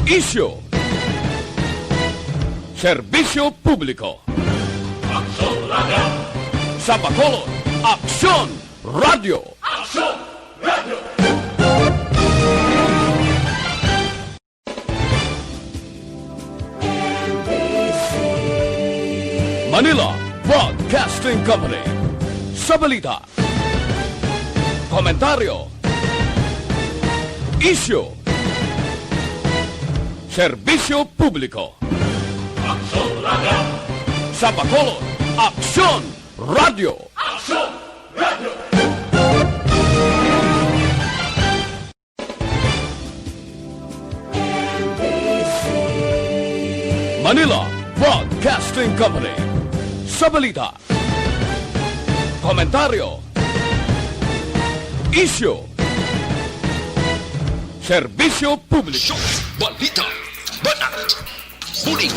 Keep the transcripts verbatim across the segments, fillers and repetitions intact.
Isyu. Serbisyo publiko. Aksyon Radio. Sa Bacolod, Aksyon Radio. Aksyon Radio. Manila Broadcasting Company. Sa balita, komentaryo, isyu, serbisyo publiko. Aksyon Radio. Sa Bacolod, Aksyon Radio. Aksyon Radio. Manila Broadcasting Company. Sa balita, komentaryo, isyu, serbisyo publiko. Balita, banat, bulig.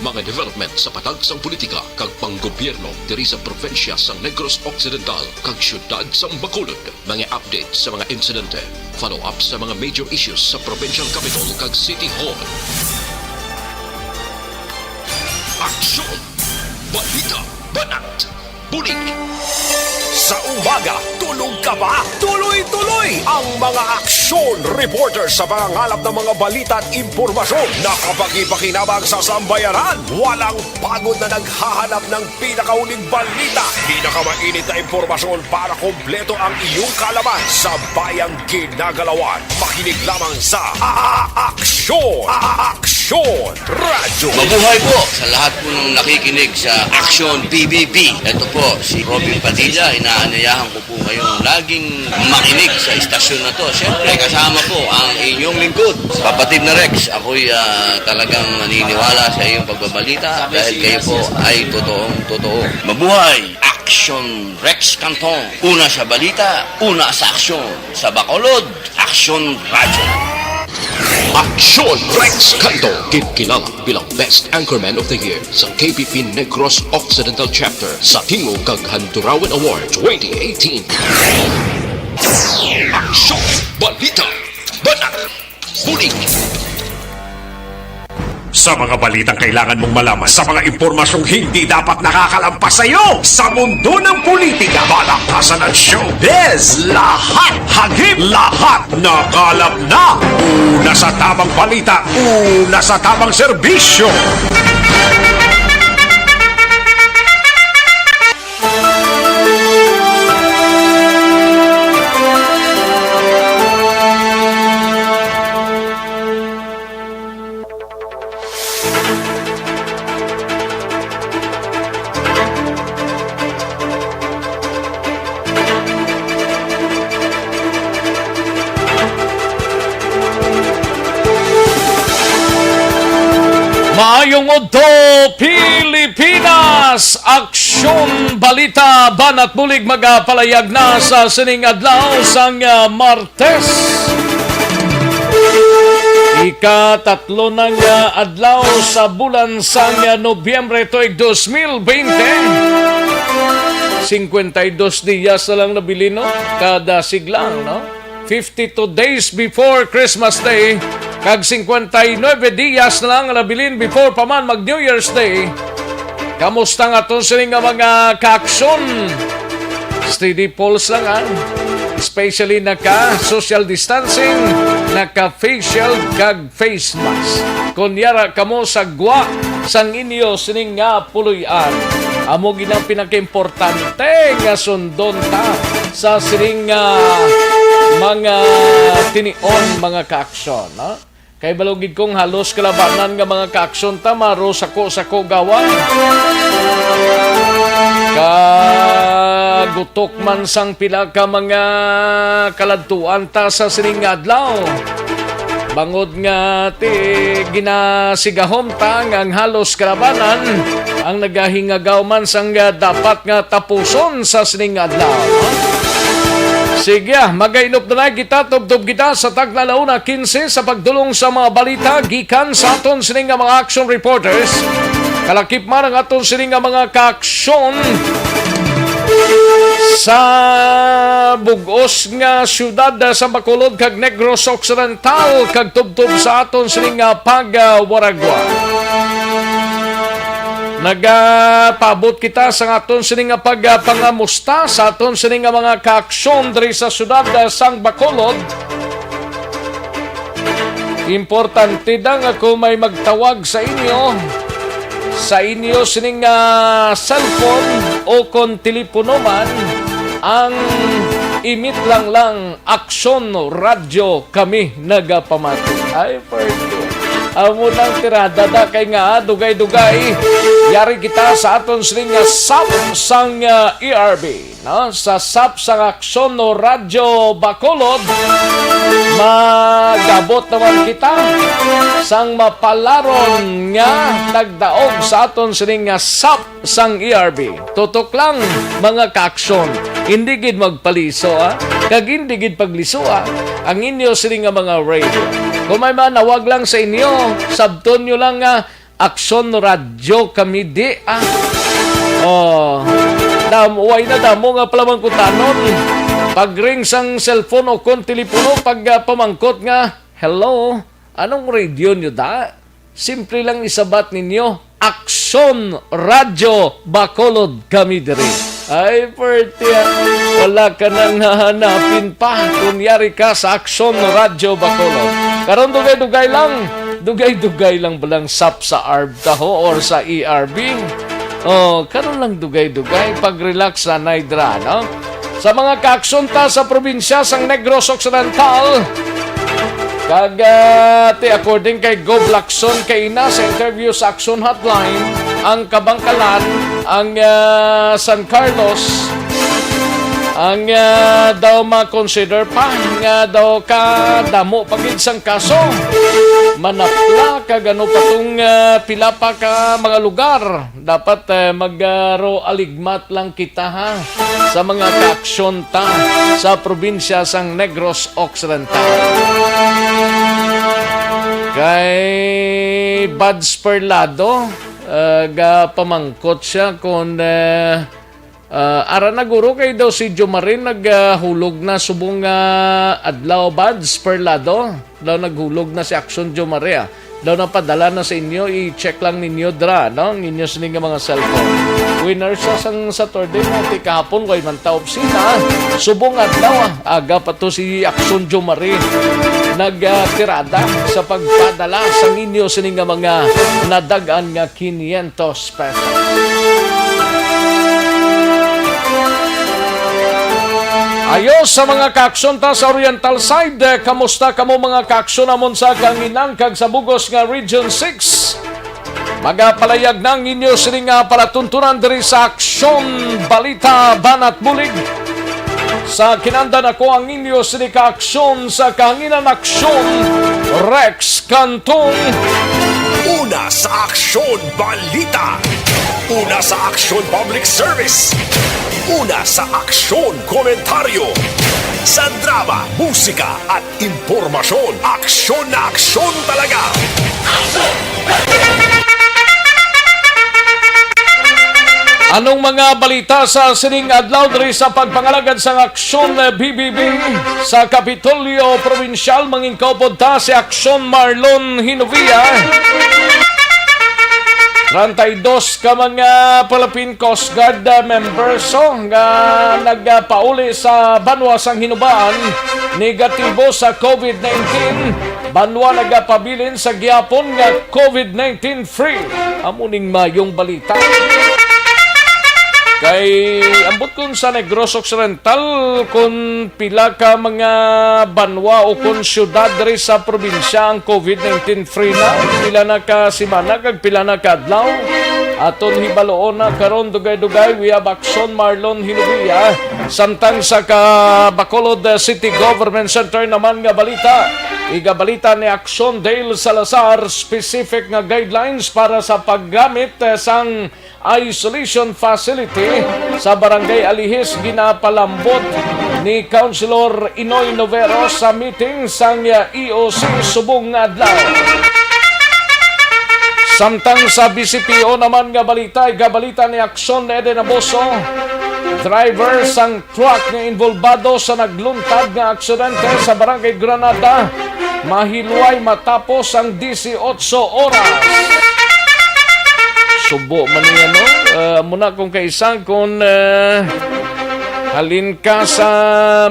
Mga development sa patag sang politika kag panggobyerno diri sa probinsya sang Negros Occidental kag siyudad sang Bacolod. Mga update sa mga insidente, follow-up sa mga major issues sa provincial capital kag city hall. Aksyon! Balita! Banat! Bulig! Sa umaga, tulog ka ba? Tuloy-tuloy ang mga aksyon reporter sa pangangalap ng mga balita at impormasyon na kapakipakinabang sa sambayanan. Walang pagod na naghahanap ng pinakauling balita, pinakamainit na impormasyon para kompleto ang iyong kaalaman sa bayang ginagalawan. Makinig lamang sa A-, A-, Aksyon! A-, A-, Aksyon! Radyo. Mabuhay po sa lahat po ng nakikinig sa Aksyon P B B. Ito po si Robin Padilla. Inaanyayahan ko po kayong laging makinig sa istasyon na to. Siyempre, kasama po ang inyong lingkod, Kapatid na Rex. Ako'y, ah, talagang naniniwala sa iyong pagbabalita dahil kayo po ay totoong totoo. Mabuhay Aksyon Rex Cantong. Una sa balita, una sa aksyon. Sa Bacolod, Aksyon Radyo. Aksyon Rex Canto, ginkilala bilang Best Anchorman of the Year sa K P P Negros Occidental Chapter sa Tingog kag Handurawan Award twenty eighteen. Aksyon! Balita! Banat! Bulig! Sa mga balitang kailangan mong malaman, sa mga impormasyong hindi dapat nakakalampas sa iyo, sa mundo ng politika, balaktasan at showbiz, lahat hagip, lahat nakalap na. Una sa tamang balita, una sa tamang serbisyo. Maayong udto, Pilipinas! Aksyon, balita, banat bulig magapalayag na sa sining adlaw sang, ah, Martes. Ika-tatlo na nga adlaw sa bulan sang Nobyembre tuig dos mil bente. Cincuenta y dos dias na lang nabilin, no? Kada siglang, no? Fifty-two days before Christmas Day, kag cincuenta y nueve dias na lang nabilin before pa man mag New Year's Day. Kamusta nga aton sini nga mga kaaksyon? Steady pulse lang, ah. Especially naka social distancing, naka facial kag face mask. Kon yara kamo sa gwa sang inyo sini nga puloy-an, amo gid ang pinakaimportante nga sundon ta sa sini nga mga tinion, mga kaaksyon, no? Kay balo gid kong halos kalabanan nga mga kaaksyon ta, maro sako-sako gawa. Kagutok man sang pila ka mga kaladtuan ta sa sining nga adlaw. Bangod nga ti ginasigahom ta nga ang halos kalabanan ang nagahingagaw man sang dapat nga tapuson sa sining nga adlaw. Sige, ah, magainop na lang kita, tubtob kita sa tagna la una quince sa pagdulong sa mga balita gikan sa aton sini nga mga action reporters. Kalakip man ang aton sini nga mga kaaksyon sa bug-os nga siyudad sa Bacolod kag Negros Occidental, kag tubtob sa aton sini nga pagwaragwa. Nagapaabot kita sa aton sini nga pagpangamusta sa aton sini nga mga kaaksyon diri sa siyudad sang Bacolod. Importante da nga kung may magtawag sa inyo, sa inyo sining, ah, cellphone o kon telepono man, ang imit lang lang, Aksyon Radyo, kami nagapamati. Ay, pwede. Amo nang tirada da kay nga, ah, dugay-dugay. Yari kita sa aton sining nga sap sang, ah, E R B. No? Sa sap sang Aksyon no Radyo Bacolod, magabot naman kita sang mapalaron nga nagdaog sa aton sining nga sap sang E R B. Tutok lang, mga kaaksyon, hindi gid magpaliso, ha? Kag hindi gid paglisuha ang inyo sini nga mga radio. Kung may manawag lang sa inyo, sabton nyo lang nga Aksyon Radyo kami di, ah. Oh, dam-, way na damo nga palamangkutanon. Pag-ring sang cellphone o kon telepono, pag, ah, pamangkot nga, "Hello, anong radio nyo da?" Simple lang isabat ninyo, "Aksyon Radyo Bacolod kami diri." Ay, perti, ah. Wala ka nang hahanapin pa. Kung yari ka sa Aksyon Radyo Bacolod. Karon, dugay-dugay lang. Dugay-dugay lang balang sap sa arb taho or sa E R B. Oh, karon lang dugay-dugay. Pag-relax na, Naydra, no? Sa mga kaaksyon ta sa probinsya sang Negros Occidental, kag, ah, ti according kay Gob Lacson kaina sa interview sa Aksyon Hotline, ang Kabangkalan, ang, ah, San Carlos, ang, ah, daw ma-consider pa nga daw ka damo pa gid sang kaso. Manapla kag ano pa tong, ah, pila pa ka mga lugar. Dapat, eh, mag, ah, ro aligmat lang kita, ha, sa mga kaaksyon ta sa probinsya sang Negros Occidental. Kay Buds Perlado, ah, gapamangkot siya kung, eh, ah, ara na guro kay daw si Jomari naghulog na subong nga adlaw, Buds Perlado. Daw naghulog na si Aksyon Jomari, ah. Daw napadala na sa inyo, i-check lang ninyo dra, no? Ang inyo sini nga mga cellphone. Winner siya sang Saturday, no? Ti kahapon, way man ta opisina. Subong adlaw, ah. Aga pa to si Aksyon Jomari nagtirada sa pagpadala sa inyo sini nga mga nadag-an nga quinientos pesos. Ayo sa mga kaaksyon ta sa Oriental Side, eh, kamusta kamo, mga kaaksyon namon sa kahanginan kag sa bugos nga Region six? Magapalayag na ang inyo sini nga palatuntunan diri sa Aksyon Balita Banat Bulig. Sa kinandan ako ang inyo sini ka aksyon sa kahanginan, Aksyon Rex Cantong. Una sa Aksyon Balita. Una sa Aksyon Public Service. Una sa Aksyon Komentaryo. Sa drama, musika at impormasyon, aksyon na aksyon talaga. Anong mga balita sa sining adlaw diri sa pagpangalagad sang Aksyon B B B sa Kapitolyo Probinsyal? Mangin kaupod ta si Aksyon Marlon Hinovia. Treinta y dos ka mga Philippine Coast Guard, ah, members, oh, nga nagapauli sa banwa sang Hinubaan negatibo sa COVID nineteen. Banwa nagapabilin sa gihapon nga COVID nineteen free. Amo ning mayong balita. Kay ambot kun sa Negros Occidental, kun pila ka mga banwa o kon siyudad diri sa probinsya ang COVID nineteen free na? Pila na ka semana kag pila na ka adlaw? Aton hibaluon na karon dugay-dugay. We have Aksyon Marlon Hinovia. Samtang sa ka Bacolod City Government Center naman nga balita, igabalita ni Aksyon Dale Salazar specific nga guidelines para sa paggamit, eh, sang isolation facility sa Barangay Alihis ginapalambot ni Councilor Inoy Novero sa meeting sang E O C subong nga adlaw. Samtang sa B C P O naman nga balita, igabalita ni Aksyon Eden Abuso, Driver sang truck nga involbado sa nagluntad nga aksidente sa Barangay Granada, mahilway matapos ang disiotso oras. Subo man niya, no? Ah, muna kung kaisang kung ah, halin ka sa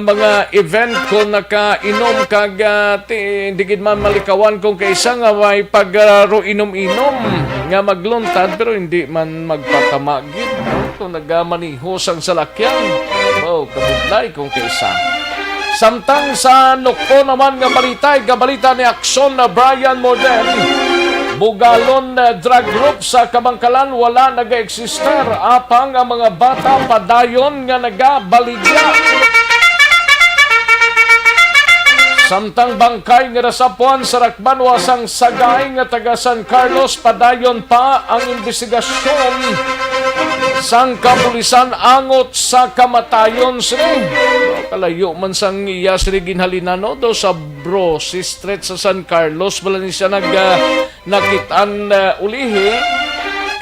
mga event kung nakainom kag ah, ti, hindi gid man malikawan kung kaisa nga may pagaro inom-inom nga magluntad pero hindi man magpatama gid, no? Kung nagamaneho sang salakyan, oh, kabudlay kung kaisa. Samtang sa nuko naman nga balita, ikabalita ni Aksyon na Brian Morden, bugalon na drug group sa Kabangkalan wala nag-eksister, apang ang mga bata padayon nga nagabaligya. Samtang bangkay nga nasapuan sa Dakbanwa sang Sagay nga taga San Carlos, padayon pa ang imbestigasyon sang kapulisan angot sa kamatayon sini. Kalayo man sang iya sini ginhalinan, no? Do sa Brosis Street sa San Carlos, bala ni siya nag, ah, nakitaan, ah, ulihi,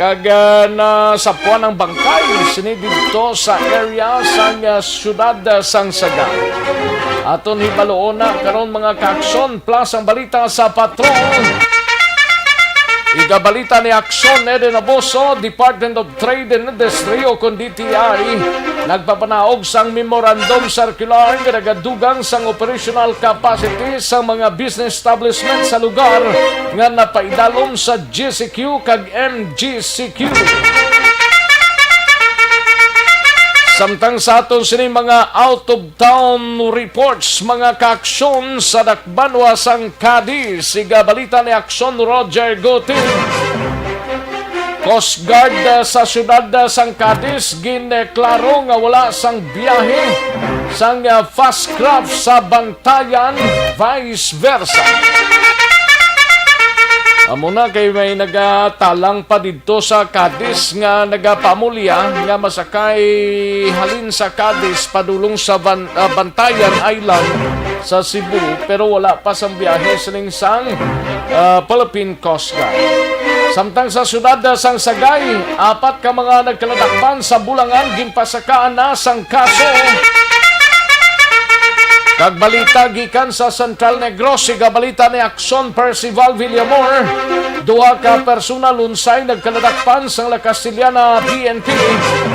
kag, ah, nasapuan ang bangkay sini didto sa area sang, ah, siyudad, ah, sang Sagay. Aton hibaluon na karon, mga kaaksyon, plus ang balita sa patrol. Igabalita ni Aksyon Eden Aboso, Department of Trade and Industry o kon D T I, nagpapanaog sang memorandum circular nga nagadugang sang operational capacity sa mga business establishment sa lugar nga napaidalom sa G C Q kag M G C Q. Samtang sa aton sini mga out of town reports, mga kaaksyon, sa Dakbanwa sang Cadiz, igabalita ni Aksyon Roger Guti. Coast Guard, ah, sa siyudad, ah, sang Cadiz gindeklaro nga wala sang biyahe sang, ah, fast craft sa Bantayan, vice versa. Amo na kay may nagatalang pa didto sa Cadiz nga nagapamulya nga masakay halin sa Cadiz padulong sa Ban-, ah, Bantayan Island sa Cebu, pero wala pa sang biyahe sining sang, ah, Philippine Coast Guard. Samtang sa siyudad, ah, sang Sagay, apat ka mga nagkaladakpan sa bulangan ginpasakaan na sang kaso. Kag balita gikan sa Central Negros, siga balita ni Aksyon Percival Villamor, duha ka persona lunsay nagkaladakpan sang La Castellana P N P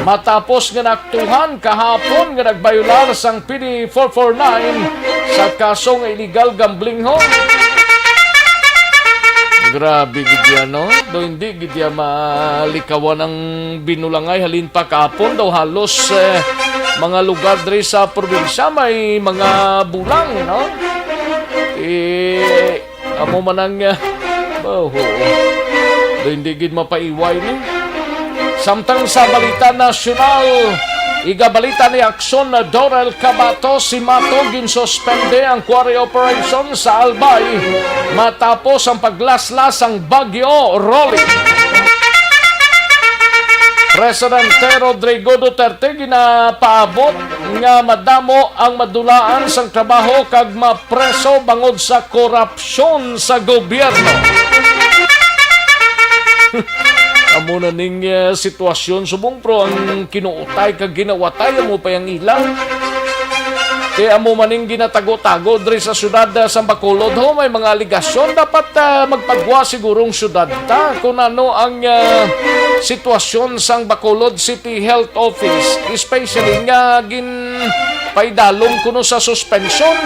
matapos nga naaktuhan kahapon nga nagbayular sang P D four four nine sa kaso nga illegal gambling ho. Grabe gid yan, no? Do hindi gid yan malikawan ang binulangay. Halin pa kahapon daw halos, eh, mga lugar diri sa probinsya may mga bulang, no? Eh, amo man ang, eh, oh, oo. Do hindi gid mapaiway ni. Samtang sa balita nasyonal, igabalita ni Aksyon na Dorel Cabato, si Mato ginsuspende ang quarry operation sa Albay matapos ang paglaslas sang Bagyo Rolly. Presidente Rodrigo Duterte ginapaabot nga madamo ang madulaan sang trabaho kag mapreso bangod sa korupsyon sa gobyerno. Amo na ning, eh, sitwasyon subong, pero ang kinuutay kag ginawatay amo pa yang ila. Kay amo man ning ginatago-tago diri sa siyudad, ah, sa Bacolod, ho, may mga aligasyon. Dapat, ah, magpagwa sigurong siyudad ta kung ano ang, ah, sitwasyon sang Bacolod City Health Office, especially nga ginpaidalom kuno sa suspensyon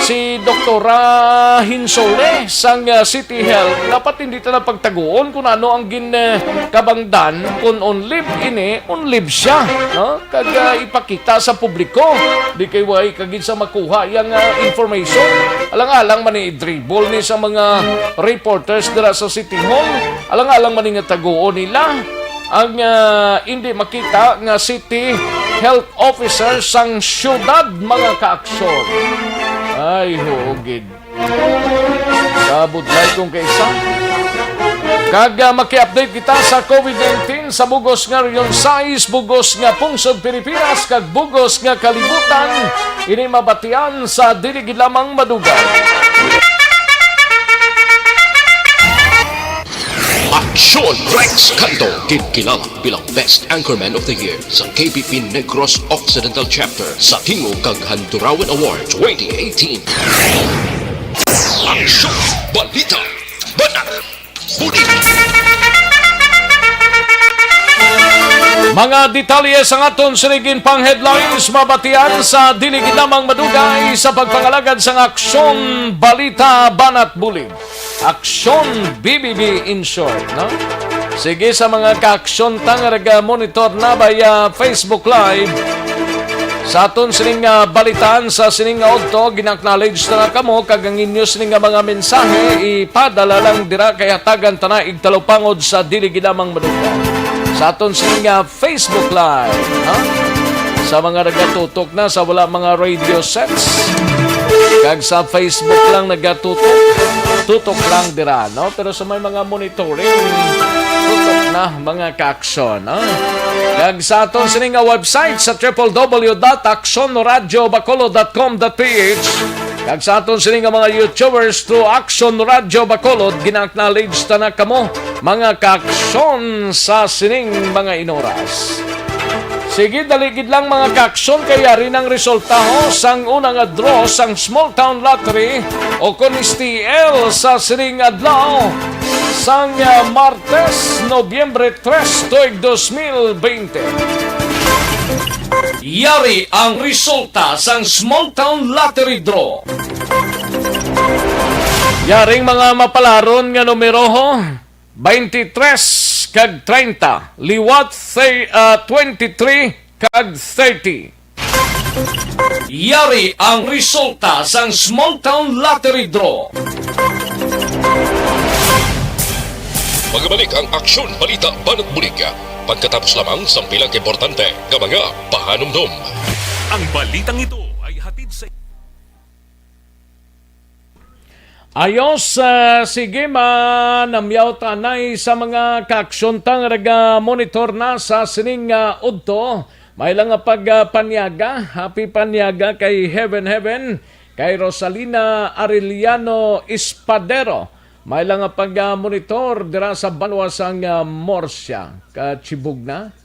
si Doktora Hinsole sang, ah, City Health. Dapat hindi ta na pagtaguon kung ano ang gin, ah, kabangdan, kung on leave ini, on leave siya, no? Kag, ah, ipakita sa publiko. Di kay way kagid sa makuha yang, ah, information. Alang-alang man ni dribble ni sa mga reporters dira sa City Hall. Alang-alang man ni nga taguon nila ang, ah, hindi makita nga city health officer sang syudad, mga kaaksyon. Ay, huugid. Kabudlay kong kaisa. Kag, ah, maki-update kita sa COVID nineteen sa bugos nga Region sais, bugos nga pungsod Pilipinas, kag bugos nga kalibutan. Ini mabatian sa dili gid lamang madugay. At Sean Rex Canto, ginkilala bilang Best Anchorman of the Year sa K P P Negros Occidental Chapter sa Tingog kag Handurawan Award twenty eighteen. Aksyon, balita, banat, bulig. Mga detalye sang aton sining ginpang-headlines mabatian sa dili gid lamang madugay sa pagpangalagad sang Aksyon, Balita, Banat, Bulig. Aksyon B B B in short, no? Sige, sa mga kaaksyon ta nga naga-monitor na via Facebook Live, sa aton sining, ah, balitaan sa sining nga udto, gina-acknowledge ta na kamo, kag ang inyo sining nga mga mensahe ipadala lang dira kay hatagan ta na igtalupangod sa dili gid lamang madugay sa aton sining nga Facebook Live, ha? Sa mga nagatutok na sa wala mga radio sets, kag sa Facebook lang nagatutok, tutok lang dira, no? Pero sa may mga monitoring, tutok na, mga kaaksyon, no? Kag sa aton sini nga website sa triple W dot aksyon radio bacolod dot com dot P H, kag sa aton sini nga mga YouTubers through Aksyon Radio Bacolod, gina-acknowledge ta na kamo, mga kaaksyon, sa sining mga inoras. Sige, dali gid lang, mga kaaksyon, kay yari nang resulta ho sang una nga draw sang Small Town Lottery o kon S T L sa sining adlaw sang, ah, Martes, Nobyembre tres, tuig dos mil bente. Yari ang resulta sang Small Town Lottery Draw. Yaring mga mapalaron nga numero ho, twenty-three kag treinta, liwat say, ah, twenty-three kag thirty. Yari ang resulta sang Small Town Lottery Draw. Magbalik ang Aksyon, Balita, Banat, Bulig pagkatapos lamang sang pila ka importante nga mga pahanumdom. Ang balitang ito ay hatid sa Ayos, ah, sige, manamyaw ta anay sa mga kaaksyon ta nga naga-monitor na sa sining, ah, udto. May lang nga pag, ah, panyaga, happy panyaga kay Heaven Heaven, kay Rosalina Arellano Espadero. May lang nga pag, ah, monitor dira sa banwa sang, ah, Murcia. Kachibog na.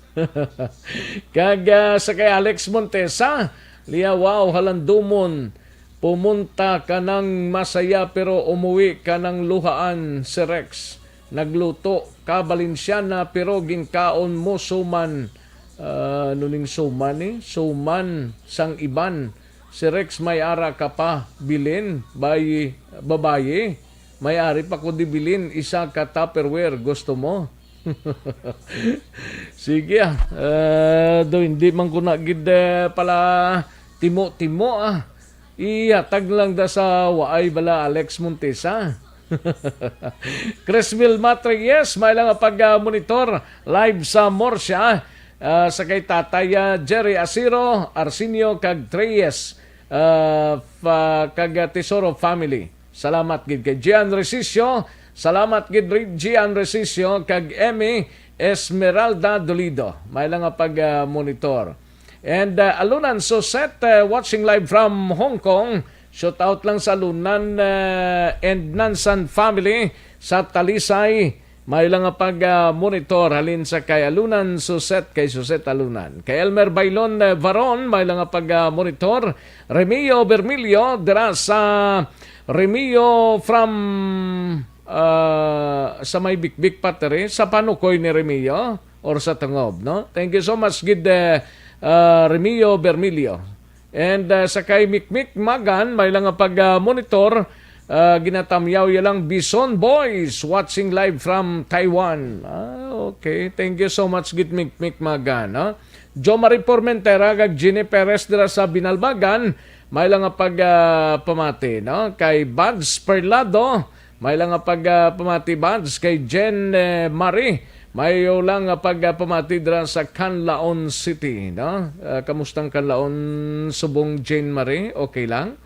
Kag, ah, sa kay Alex Montesa, liya, wow, halandumon. Pumunta ka nang masaya pero umuwi ka nang luhaan, si Rex. Nagluto ka Valenciana pero ginkaon mo suman. Ah, ano ning suman, eh? Suman sang iban. Si Rex, may ara ka pa bilin, bay-, babayi. May ari pa ko di bilin, isa ka Tupperware. Gusto mo? Sige, ah. Ah, do, hindi man ko na gid, eh, pala timo-timo, ah. Ihatag lang da sa waay bala, Alex Montesa. Chris Vilma Reyes, may lang nga pag, ah, monitor live sa Murcia, ah, sa kay Tatay, ah, Jerry Asiro, Arsenio, kag Reyes, ah, fa-, kag, ah, Tesoro family. Salamat gid kay Gian Resicio. Salamat gid, Re-, Gian Resicio, kag Emmy Esmeralda Dolido. May lang nga pag, ah, monitor. And, uh, Alunan Suset, uh, watching live from Hong Kong. Shout out lang sa Alunan, uh, and Nansan family sa Talisay. May lang nga pag, uh, monitor halin sa kay Alunan Suset, kay Suset Alunan. Kay Elmer Bailon, uh, Varon, may lang nga pag, uh, monitor. Remio Bermilio, dira sa Remio from, uh, sa may Bikbik pa, tiri, sa panukoy ni Remio. Or sa tungob, no? Thank you so much gid, eh, ah, Remio Bermilio. And, ah, sa kay Mikmik Magan, may lang nga pag, ah, monitor, ah, ginatamyaw ya lang, Bison Boys, watching live from Taiwan. Ah, okay. Thank you so much gid, Mikmik Magan, no? Jo Marie Formentera kag Jenny Perez dira sa Binalbagan, may lang nga pag, ah, pamati, no? Kay Buds Perlado, may lang nga pag, ah, pamati, Buds, kay Jen, eh, Marie. Mayo lang nga pag, ah, pamati dira sa Canlaon City, no? Ah, kamustang Canlaon, subong, Jen Marie? Okay lang?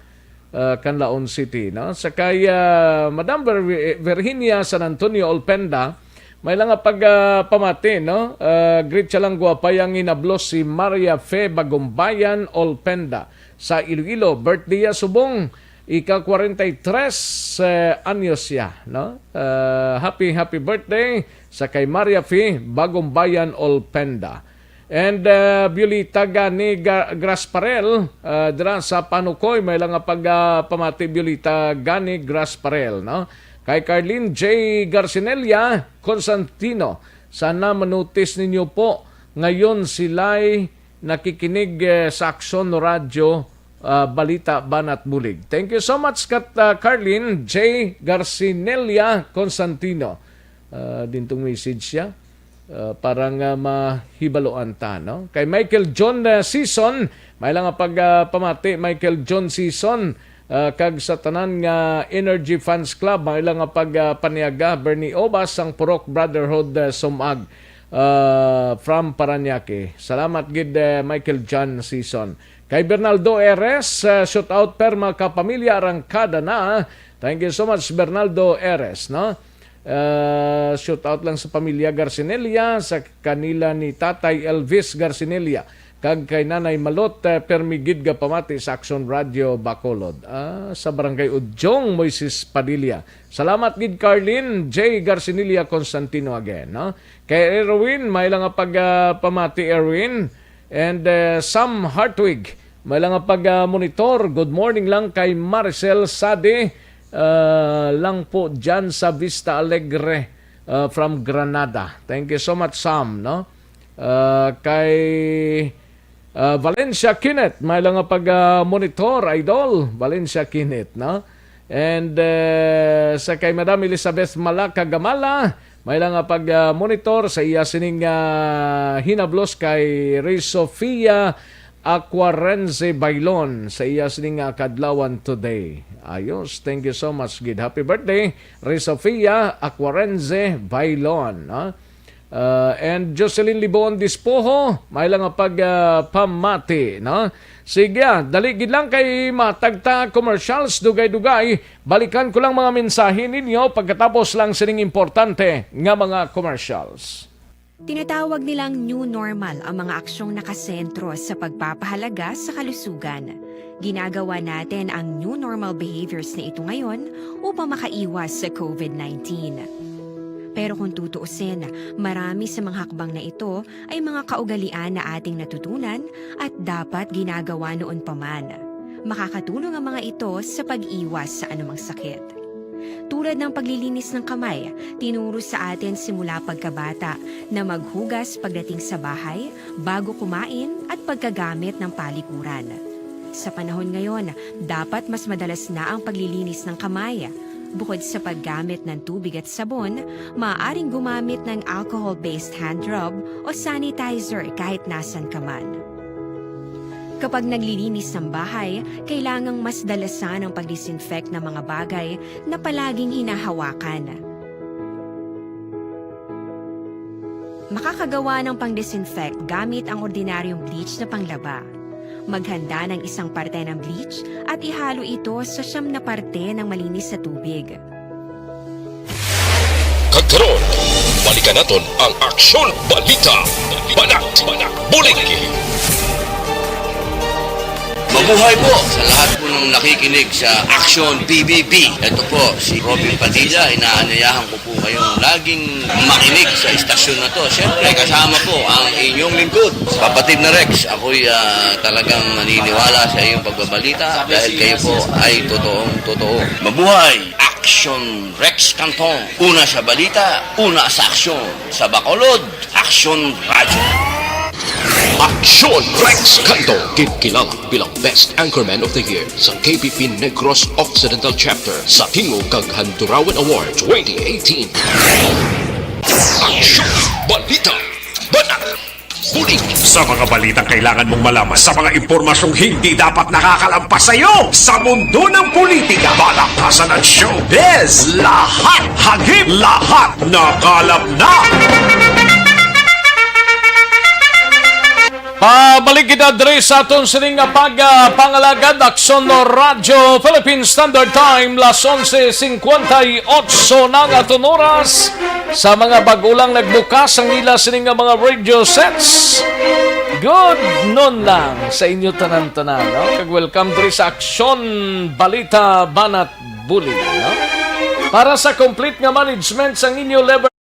Ah, Canlaon City, no? Sa kay, ah, Madam Vir-, Virginia San Antonio Olpenda, may lang nga pag, ah, pamati, no? Ah, greet siya lang, guwapa yang inablos si Maria Fe Bagumbayan Olpenda sa Iloilo. Birthday ya subong, Ika kwarenta y tres, eh, anyos siya, no? Ah, happy, happy birthday sa kay Maria Fi Bagumbayan Olpenda. And, ah, Violeta Gani Ga-, Grasparel, ah, dira sa Panukoy, may lang nga pag, ah, pamati Violeta Gani Grasparel, no? Kay Carlene J Garcinelia Constantino, sana manotis ninyo po, ngayon sila'y nakikinig, eh, sa Aksyon Radyo, ah, Balita Banat Bulig. Thank you so much, Kat, ah, Carlene J Garcinelia Constantino. Ah, dintong message siya. Ah, para nga mahibaluan ta, no? Kay Michael John, ah, Season, may lang nga pag, ah, pamati, Michael John Season, ah, kag sa tanan nga Energy Fans Club, may lang nga pag, ah, paniaga, Bernie Obas, sang Purok Brotherhood, ah, Sumag, ah, from Parañaque. Salamat gid, eh, Michael John Season. Kay Bernaldo Eres, ah, shout out perma ka pamilya Arangkada na. Thank you so much, Bernaldo Eres, no? Ah, shout out lang sa pamilya Garcinelia, sa kanila ni Tatay Elvis Garcinelia, kag kay Nanay Malot, eh, permi gid nga pamati sa Aksyon Radyo Bacolod. Ah, sa Barangay Udyong, Moises Padilla. Salamat gid, Carlin J Garcinelia Constantino again, no? Kay Erwin, may lang nga pag, ah, pamati, Erwin. And, eh, Sam Hartwig, may lang nga pag, ah, monitor. Good morning lang kay Maricel Sade, ah, lang po dyan sa Vista Alegre, ah, from Granada. Thank you so much, Sam, no? Ah, kay, ah, Valencia Kinet, may lang nga pag, ah, monitor, idol. Valencia Kinet, no? And, eh, sa kay Madam Elizabeth Malaka Gamala, may lang nga pag, ah, monitor sa iya sining, ah, hinablos kay Ray Sofia Aquarense Bailon sa iya sining, ah, kadlawan today. Ayos, thank you so much, gid. Happy birthday, Ray Sofia Aquarense Bailon, no? Uh, and Jocelyn Libon Dispoho, may lang nga pag, ah, pamati, no? Sige, ah, dali gid lang kay matagta commercials, dugay-dugay. Balikan ko lang mga mensahe ninyo pagkatapos lang sining importante nga mga commercials. Tinatawag nilang new normal ang mga aksyong nakasentro sa pagpapahalaga sa kalusugan. Ginagawa natin ang new normal behaviors na ito ngayon upang makaiwas sa covid nineteen. Pero kung tutuusin, marami sa mga hakbang na ito ay mga kaugalian na ating natutunan at dapat ginagawa noon pa man. Makakatulong ang mga ito sa pag-iwas sa anumang sakit. Tulad ng paglilinis ng kamay, tinuro sa atin simula pagkabata na maghugas pagdating sa bahay, bago kumain, at pagkagamit ng palikuran. Sa panahon ngayon, dapat mas madalas na ang paglilinis ng kamay. Bukod sa paggamit ng tubig at sabon, maaaring gumamit ng alcohol-based hand rub o sanitizer kahit nasan ka man. Kapag naglilinis ng bahay, kailangang mas dalasan ang pag-disinfect ng mga bagay na palaging hinahawakan. Makakagawa ng pang-disinfect gamit ang ordinaryong bleach na panglaba. Maghanda ng isang parte ng bleach at ihalo ito sa siyam na parte ng malinis na tubig. Kag karon, balikan naton ang Aksyon Balita, Banat, Banat, Bulig. Mabuhay po sa lahat po ng nakikinig sa Aksyon B B B. Ito po si Robin Padilla. Inaanyayahan ko po kayong laging makinig sa istasyon na to. Siyempre, kasama po ang inyong lingkod, Kapatid na Rex. Ako'y, ah, talagang naniniwala sa iyong pagbabalita dahil kayo po ay totoong totoo. Mabuhay! Aksyon Rex Canton. Una sa balita, una sa aksyon. Sa Bacolod, Aksyon Radyo. Aksyon Rex Canton, ginkilala bilang Best Anchorman of the Year sa K P P Negros Occidental Chapter sa Tingog kag Handurawan Award twenty eighteen. Aksyon Balita, Banat, Bulig. Sa mga balitang kailangan mong malaman, sa mga impormasyong hindi dapat nakakalampas sa iyo, sa mundo ng politika, palakpasan at showbiz, lahat hagip, lahat nakalap na. Pabalik kita diri sa aton sining nga pag, ah, pangalagad, Aksyon Radyo Philippine Standard Time, las onse cincuenta y ocho na ang aton oras. Sa mga bag-o lang nagbukas ang ila sining nga mga radio sets, good noon lang sa inyo tanan-tanan, no? Kag welcome diri sa Aksyon Balita Banat Bulig, no? Para sa complete nga management sang inyo level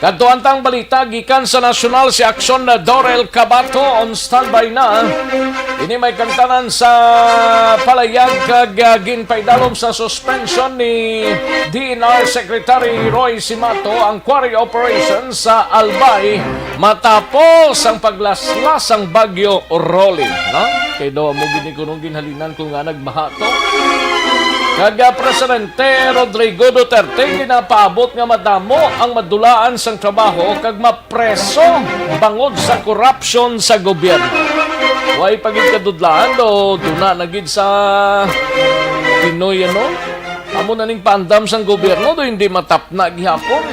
Kadto antang balita gikan sa nasyonal, si Aksyon na Dorel Cabato on standby na. Ini may kantanan sa palayag kag, ah, ginpaidalom sa suspension ni D N R Secretary Roy Simato ang quarry operation sa Albay matapos ang paglaslas sang Bagyo Rolly, no? Kay daw amo gid ni kuno ginhalinan kung nga nagbaha to. Kag, ah, Presidente Rodrigo Duterte ginapaabot nga madamo ang madulaan sang trabaho kag mapreso bangod sa korupsyon sa gobyerno. Way pa gid kadudlaan do duna na gid sa Pinoy, ano? Amo na ning paandam sang gobyerno do hindi matapna gihapon.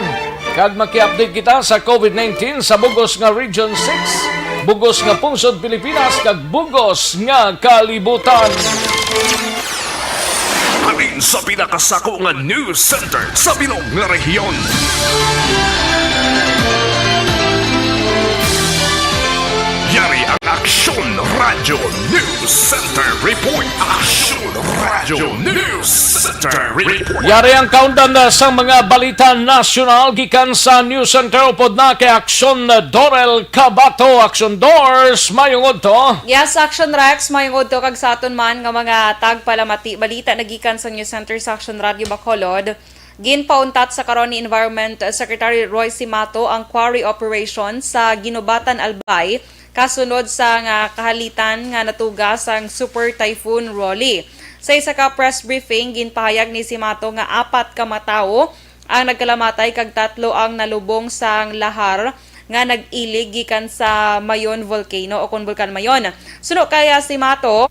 Kag maki-update kita sa COVID nineteen sa bugos nga Region six, bugos nga pungsod Pilipinas, kag bugos nga kalibutan. Halin sa pinakasako nga news center sa bilog nga rehiyon. Yari ang Aksyon Radyo News Center Report. Aksyon Radyo News Center Report. Yari ang kaundan na sa mga balita nasyonal gikan sa News Center. Upod na kay Aksyon Dorel Cabato. Aksyon Dors, mayong udto. Yes, Aksyon Rex, mayong udto kag sa aton man nga mga tagpalamati. Balita nagikan sa News Center sa Aksyon Radyo Bacolod. Ginpauntat sa karon ni Environment Secretary Roy Simato ang quarry operation sa Ginubatan, Albay, kasunod sa nga kahalitan nga natuga sang Super Typhoon Rolly. Sa isa ka press briefing, ginpahayag ni Simato nga apat ka matawo ang nagkalamatay kag tatlo ang nalubong sang lahar nga nag-ilig gikan sa Mayon Volcano o kon Bulkan Mayon. Suno kay Simato,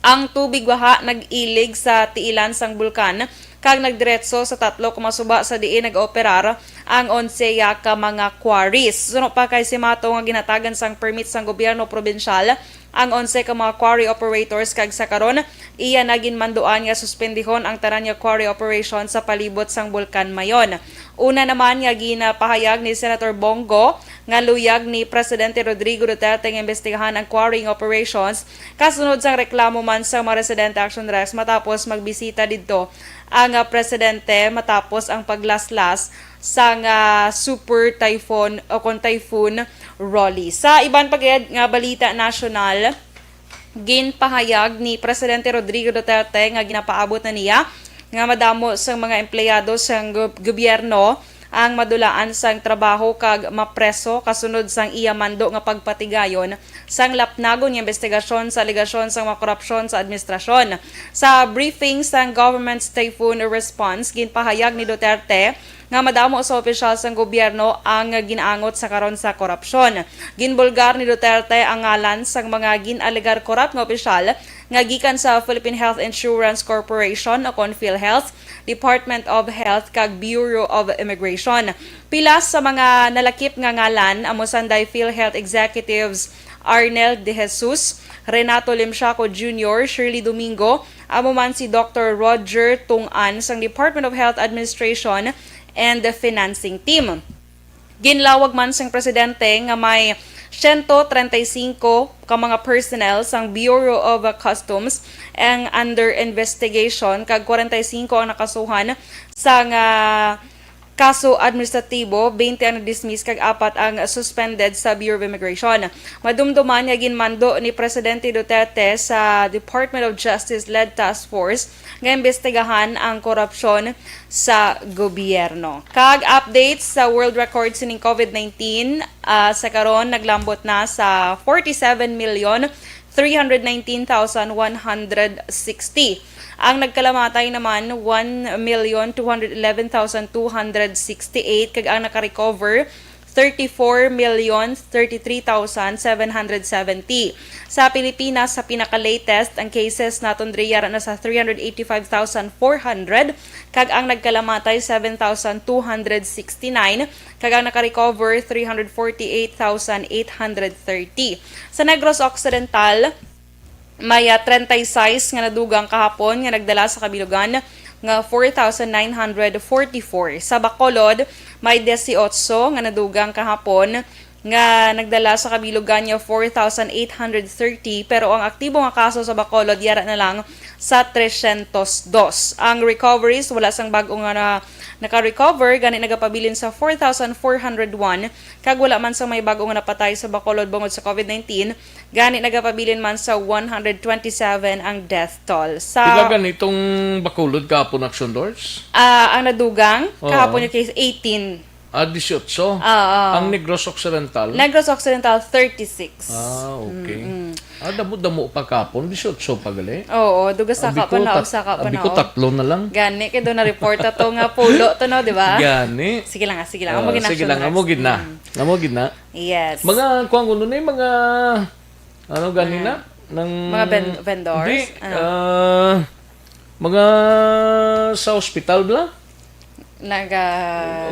ang tubig baha nag-ilig sa tiilan sang bulkan kag nagdiretso sa tatlo ka mga suba sa diin nag-operar ang onse ka mga quarries. Suno pa kay Simato nga ginhatagan sang permit sang gobyerno probinsyal ang onse ka mga quarry operators kag sa karon iya na ginmanduan nga suspendihon ang tanan nga quarry operation sa palibot sang Bulkan Mayon. Una naman nga ginapahayag ni Senator Bong Go nga luyag ni Presidente Rodrigo Duterte nga imbestigahan ang quarrying operations kasunod sang reklamo man sa mga residente, Action Rex, matapos magbisita didto ang, ah, presidente matapos ang paglaslas sang, ah, Super Typhoon o kon Typhoon Rolly. Sa iban pa gid nga balita nasyonal, ginpahayag ni Presidente Rodrigo Duterte nga ginapaabot na niya nga madamo sang mga empleyado sang gob-, gobyerno ang madulaan sang trabaho kag mapreso kasunod sang iya mando nga pagpatigayon sang lapnagon nga imbestigasyon sa alegasyon sang mga korupsyon sa administrasyon. Sa briefing sang Government's Typhoon Response, ginpahayag ni Duterte nga madamo sa opisyal sang gobyerno ang ginaangot sa karon sa korupsyon. Ginbulgar ni Duterte ang ngalan sang mga gin-alegar korap nga opisyal nga gikan sa Philippine Health Insurance Corporation o kon PhilHealth, Department of Health kag Bureau of Immigration. Pila sa mga nalakip nga ngalan amo sanday PhilHealth executives Arnel De Jesus, Renato Limsiaco Junior, Shirley Domingo, amo man si Doctor Roger Tung-an sang Department of Health Administration and the Financing Team. Ginlawag man sang presidente nga may Siyento treinta y cinco ka mga personnel sang Bureau of Customs ang under investigation, kag kwarenta y singko ang nakasuhan sang kaso administratibo, twenty ang na-dismiss, kag apat ang suspended sa Bureau of Immigration. Madumduman nga ginmando ni Presidente Duterte sa Department of Justice-led task force nga imbestigahan ang korupsyon sa gobyerno. Kag updates sa world record sining COVID nineteen, ah, sa karon naglambot na sa forty-seven million three hundred nineteen thousand one hundred sixty. Ang nagkalamatay naman, one million two hundred eleven thousand two hundred sixty-eight, kag ang nakarecover, thirty-four million thirty-three thousand seven hundred seventy. Sa Pilipinas, sa pinaka-latest, ang cases naton diri yara na sa three hundred eighty-five thousand four hundred, kag ang nagkalamatay, seven thousand two hundred sixty-nine, kag ang nakarecover, three hundred forty-eight thousand eight hundred thirty. Sa Negros Occidental, may, ah, treinta y seis nga nadugang kahapon nga nagdala sa kabilugan nga four thousand nine hundred forty-four. Sa Bacolod, may dieciocho nga nadugang kahapon nga nagdala sa kabilugan nga four thousand eight hundred thirty, pero ang aktibo nga kaso sa Bacolod yara na lang sa trescientos dos. Ang recoveries, wala sang bag-o nga na, naka-recover, gani nagapabilin sa four thousand four hundred one, kag wala man sang may bag-o nga napatay sa Bacolod bangod sa COVID nineteen, gani nagapabilin man sa one hundred twenty-seven ang death toll. Sa Pila ganitong Bacolod kahapon, Action Lords? Ah, ang nadugang Oo. kahapon yung case, eighteen. Ah, dieciocho? Oo. Ang Negros Occidental? Negros Occidental, thirty-six. Ah, okay. Mm-mm. Ah, damo-damo pa kahapon, dieciocho pa gali. Oo, duga sa Abi ka ko pa na, tat-, usa ka pa abi na, ko oh. tatlo na lang. Gani, kay doon na-report ato nga pulo to, no, di ba? Gani. Sige lang, ah, sige lang. Ah, Amo gid na, sige lang, Action amo gid na. Lords. Mm. Amo gid na. Yes. Mga, kuwan kuno ni, mga, ano gani Mga na? Nang, mga ven-, vendors? Di, Ah. ah, mga sa hospital bla? Naga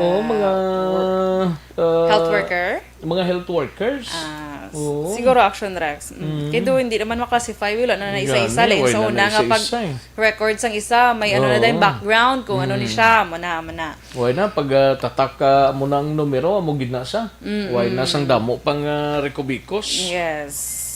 Oo, mga, work. ah, Health worker? mga health workers. Ah, s-, Oo. siguro Action Rex. Mm. Mm. Kay do, hindi naman maklasify, wala na na isa-isa. Gani, Lain wala sa na una nga isa-isa eh. pag-record sang isa, may ano na Oo. din background kung ano ni Mm. siya, mo na, mo na. Why na, pag, ah, tatak, ah, mo na ang numero, amo gid na sa. Mm, Why na mm. sang damo pang, ah, rekubikos? Yes.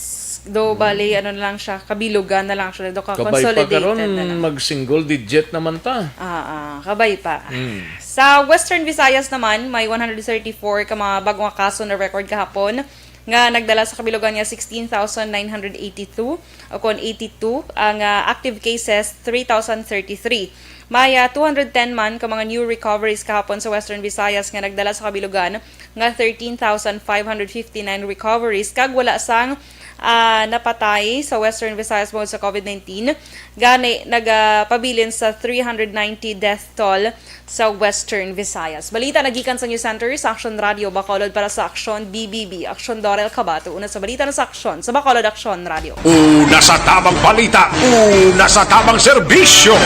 Do, Mm. bali, ano na lang siya, kabilugan na lang siya. Do, ka Kabay pa consolidated karon, na lang. mag single digit naman ta. Ah, ah, kabay pa. Mm. Sa Western Visayas naman, may one hundred thirty-four ka mga bag-o nga kaso na record kahapon nga nagdala sa kabilugan nga sixteen thousand nine hundred eighty-two o kon eighty-two ang, ah, active cases, three thousand thirty-three. May, ah, two hundred ten man ka mga new recoveries kahapon sa Western Visayas nga nagdala sa kabilugan nga thirteen thousand five hundred fifty-nine recoveries, kag wala sang, ah, napatay sa Western Visayas bangod sa COVID nineteen. Gani, nagapabilin sa three hundred ninety death toll sa Western Visayas. Balita nagikan sa News Center sa Action Radio Bacolod para sa Action B B B. Action Dorel Cabato, una sa balita na sa Action sa Bacolod Action Radio. Una sa tabang balita, una sa tabang serbisyo.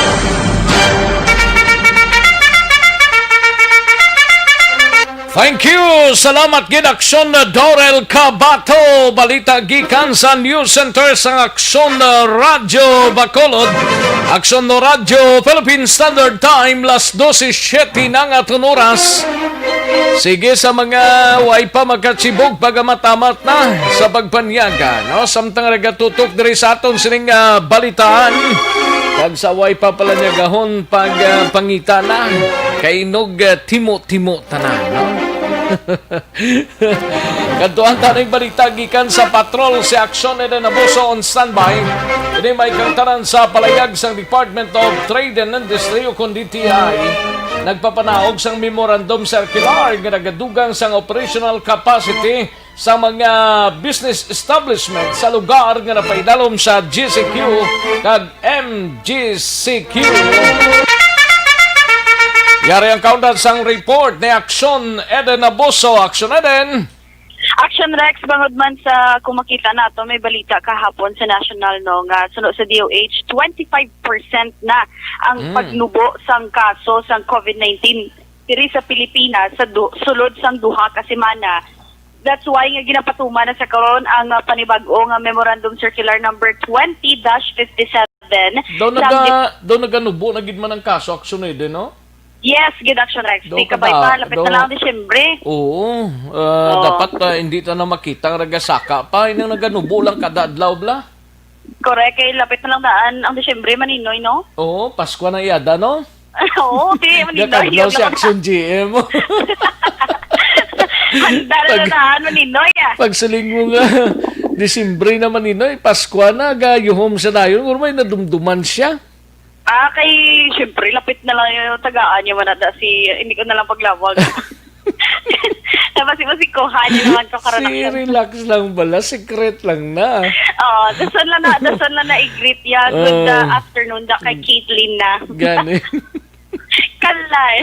Thank you. Salamat gid, Action Dorel Cabato. Balita gikan sa News Center sang Action Radyo Bacolod. Action Radyo Philippine Standard Time, las dose siete na nga aton oras. Sige, sa mga way pa makachibog, pagamatamata na sa pagpanyaga, no? Samtang nagatutok diri sa aton sining, ah, balitaan. Kag sa way pa pala niya gahon pag, ah, pangita na. Kay inog, ah, timo-timo tanan, no? Kadtuan ta ning balita gikan sa patrol si Action Eden Abuso on standby. Ini may kangtaran sa palayag sang Department of Trade and Industry o kon D T I. Nagpapanaog sang memorandum circular nga nagadugang sang operational capacity sa mga business establishment sa lugar nga napaidalom sa G C Q kag M G C Q. Yari ang kaundan sang report ni Action Eden Abuso. Action Eden. Action Rex, bangod man sa kung makita nato, may balita kahapon sa national, no, nga suno sa D O H, twenty-five percent na ang Mm. pagnubo sang kaso sang COVID nineteen diri sa Pilipinas sa du-, sulod sang duha ka semana. That's why nga ginapatuman na sa karon ang, ah, panibag-o nga Memorandum Circular Number twenty dash fifty-seven Daw sang naga-, daw naganubo na gid man ang kaso, Action Eden, no? Yes, gid, Action Rex. Daw Di ka ba kada- pa, lapit daw na lang ang Disyembre. Oo, ah, Oo. dapat, ah, hindi ta na makita ang nagasaka pa. Inang naganubo lang kada adlaw, bla. Correct, kay lapit na lang daan ang Disyembre, Maninoy, no? Oo, Pasko na yada, no? Oo, ti, Maninoy. Gakadlaw si Action G M. Handa na Pag- na daan, Maninoy, ah. Pagsiling mo nga, Disyembre na, Maninoy, Pasko na, gayuhom sa dayon. Pero may nadumduman siya. Ah, kay, siyempre, lapit na lang yung tagaan niya man ata si, hindi ko na lang paglawag. Tapos, masikuhan niya naman ko karon. Si relax lang bala, secret lang na. Oo, dason lang na, dason lang na i-greet ya. Good, Ah. uh, afternoon da kay Caitlyn na. Gani. Kalay.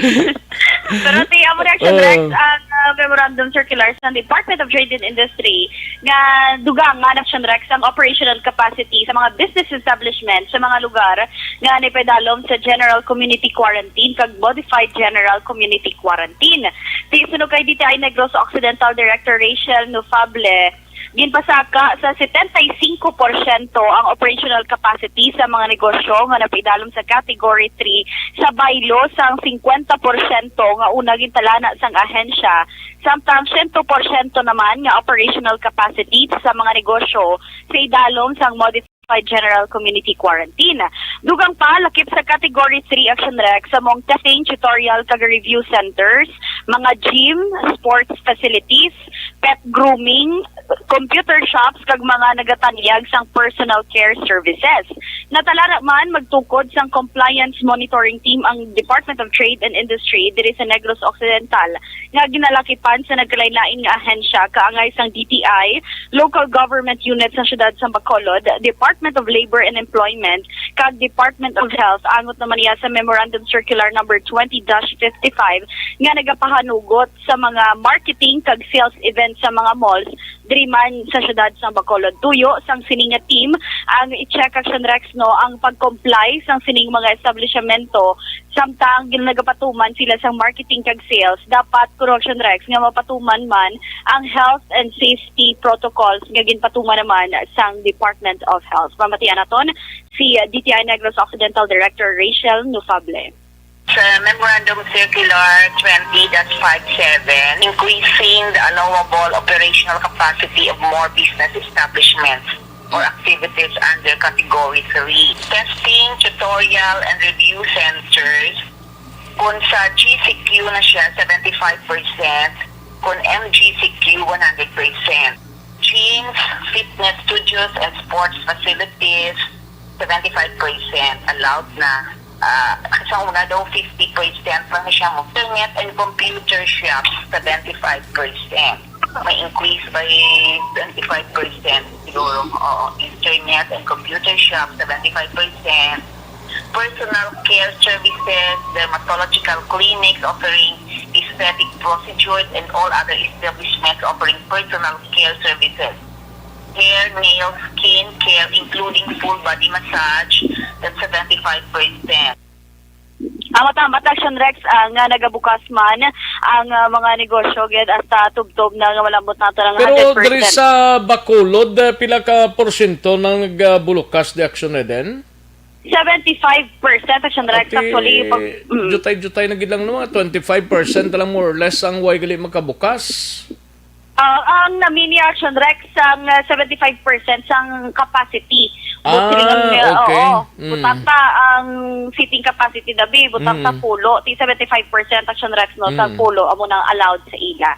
Pero ti, amo reaction, Ah. Rex, ang, uh, memorandum circular sa Department of Trade and Industry nga dugangan, Action Rex, ang operational capacity sa mga business establishment sa mga lugar nga napaidalom sa general community quarantine kag modified general community quarantine. Ti suno kay D T I Negros Occidental Director Rachel Nufable, ginpasaka sa setenta y cinco porsyento ang operational capacity sa mga negosyo nga napaidalom sa Category three sa baylo sang singkwenta porsyento nga una gintalana sang ahensya, samtang siyento porsyento naman nga operational capacity sa mga negosyo sa idalom sang modified general community quarantine. Dugang pa, lakip sa Category three, Action Rex, sa mong testing, tutorial, kag review centers, mga gym, sports facilities, pet grooming, computer shops, kag mga nagatanyag sang personal care services. Natalana man, magtukod sang compliance monitoring team ang Department of Trade and Industry diri sa Negros Occidental, nga ginalakipan sa nagkalain-lain nga ahensya kaangay sang D T I, local government units sa siyudad sa Bacolod, Department of Labor and Employment, kag Department of Health, angot naman niya sa Memorandum Circular Number twenty dash fifty-five nga nagapahanugot sa mga marketing kag sales events sa mga malls diri man sa siyudad sa Bacolod. Tuyo sang sini nga team ang i-check, Action Rex, no, ang pag-comply sang sining mga establishmento. Samtang gin-, nagapatuman sila sang marketing kag sales, dapat, correction, Rex, nga mapatuman man ang health and safety protocols nga ginpatuman naman sang Department of Health. Pamatian naton si, uh, D T I Negros Occidental Director Rachel Nufable. Sa Memorandum Circular twenty dash five seven, increasing the allowable operational capacity of more business establishments or activities under Category three. Testing, tutorial, and review centers, kung sa G C Q na siya, seventy-five percent, kung M G C Q, one hundred percent. Gyms, fitness studios, and sports facilities, seventy-five percent allowed na. Ah, sa una daw, fifty percent lang siya mo. Internet and computer shops, seventy-five percent. May increase by twenty-five percent siguro. Oo, internet and computer shops, seventy-five percent. Personal care services, dermatological clinics offering aesthetic procedures, and all other establishments offering personal care services. Hair, nails, skin care, including full body massage, that's seventy-five percent. Ang matamat, Action Rex, ah, nga nagabukas man ang, ah, mga negosyo, gid, hasta tubtob na nga malambot nato ng Pero hundred percent. Diri sa Bacolod, ah, pila ka porsyento nang nagabulukas di Action Eden? Seventy-five percent, Action Rex, Ati, actually, pag, mm. Jutay-jutay na gid lang, no, mga twenty-five percent lang, more or less, ang way gali makabukas. Ah, ang nami ni Action Rex sang, ah, seventy-five percent sang capacity. But Ah, silingon nga, okay. Oo. Mm. Butang ta ang seating capacity, dabi, butang ta Mm. pulo. Ti seventy-five percent, Action Rex, no, sa Mm. pulo, amo nang allowed sa ila.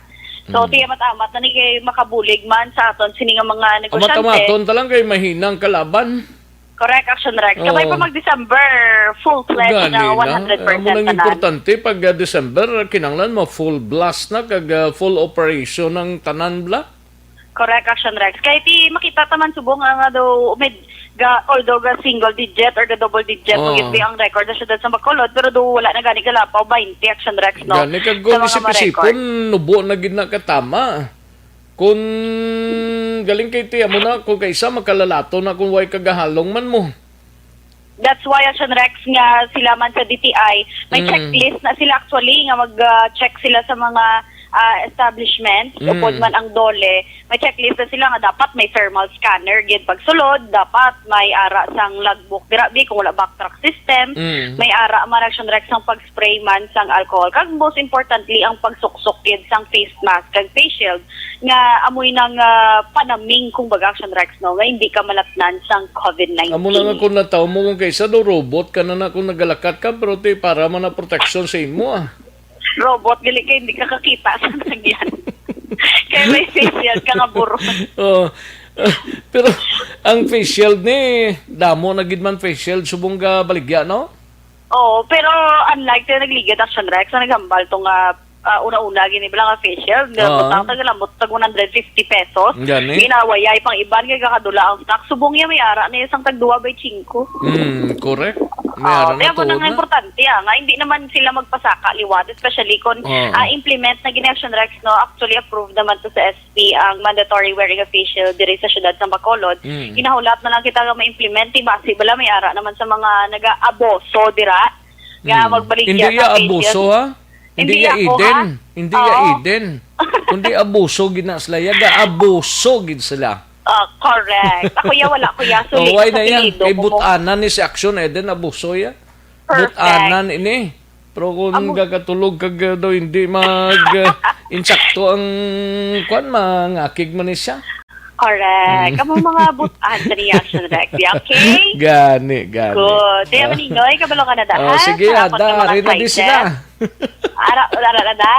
So, Mm. ti amat-amat na ni kay makabulig man sa aton sini nga mga negosyante. Amat-amaton ta lang kay mahinang kalaban. Correct, Action Rex. Kabay Oo. pa mag-December, full-fledged Gani na na. One hundred percent Amo nang tanan. Importante, pag, ah, December, kinahanglan ma-full blast na, kag, ah, full operation ang tanan, bla? Correct, Action Rex. Kay ti makita ta man subong nga, nga daw, med-, ga, although ga single digit or ga double digit, Oo. Magit ang record sa siyudad sa Bacolod, pero do wala na gani galapaw, twenty, Action Rex, no? Gani, kag Sa kung mga isip-isipon, ma-record. Nubo na gid na katama. Kung galing kay ti, amo na, kung kaisa, makalalato na kung way kagahalong man mo. That's why, Action Rex, nga sila man sa D T I, may Mm. checklist na sila actually, nga mag, ah, check sila sa mga, ah, establishments, Mm. upod man ang DOLE, may checklist na sila nga dapat may thermal scanner gid pagsulod, dapat may ara sang logbook dira bi kung wala backtrack system, Mm. may ara man, Action Rex, sang pag-spray man sang alcohol, kag most importantly ang pagsuksok gid sang face mask kag face shield nga amoy nang, ah, panaming, kumbaga, Action Rex, no, nga hindi ka malatnan sang COVID nineteen. Amo lang ako nataw mo kung kaysa do robot ka na na kung nagalakat ka, pero ti para man na proteksyon sa imo, ah. Robot, dili kay hindi ka kakita sa nagyan. Kay may face shield ka nga burot. Oh. Pero ang face shield ni, damo na gid man face shield subong ga baligya, no? Oo, pero unlike sa nagligad, Action Rex, ang naghambal to nga, ah, una-una gini bala nga face shield, nga Oo. butang tag lamot tag one hundred fifty pesos. Gani? Ginawayay pang iban kay kakadula ang stock. Subong ya may ara na isang tag dua by cinco. Hmm, correct. May Oo, ara na kaya mo to nang na. importante, ah, nga hindi naman sila magpasaka liwat, especially kung, Oo. ah, implement na gini, Action Rex, no? Actually, approved naman to sa S P ang mandatory wearing of face shield diri sa siyudad sa Bacolod. Mm. Ginahulat na lang kita nga ma-implement, eh, basi bala may ara naman sa mga nag-aaboso dira nga Mm. magbaligya Hindi sa ya face abuso, shield. Ha? Hindi Hindi ya ako, Eden. ha? Hindi ya Oo. Eden. Kundi abuso gid na sila. Yaga abuso gid sila. Ah, correct. Ako ya, wala ko ya. Oh, Sulit why sa na yan? Apelyido Kay ko. Butanan ni si Action Eden, abuso ya. Perfect. Butanan ini. Pero kung Amo. Gakatulog kag, uh, daw hindi mag, uh, insakto ang kwan, mangakig man ni siya. Correct. Mm. Kamo mga butan sa reaction, Rex. Okay? Gani, gani. Good. Kaya Ah. maninoy, kabalo ka na daan. Oh, sige, Sa akon ada, nga mga ari na di sizes. Sila. Ara, ara na da?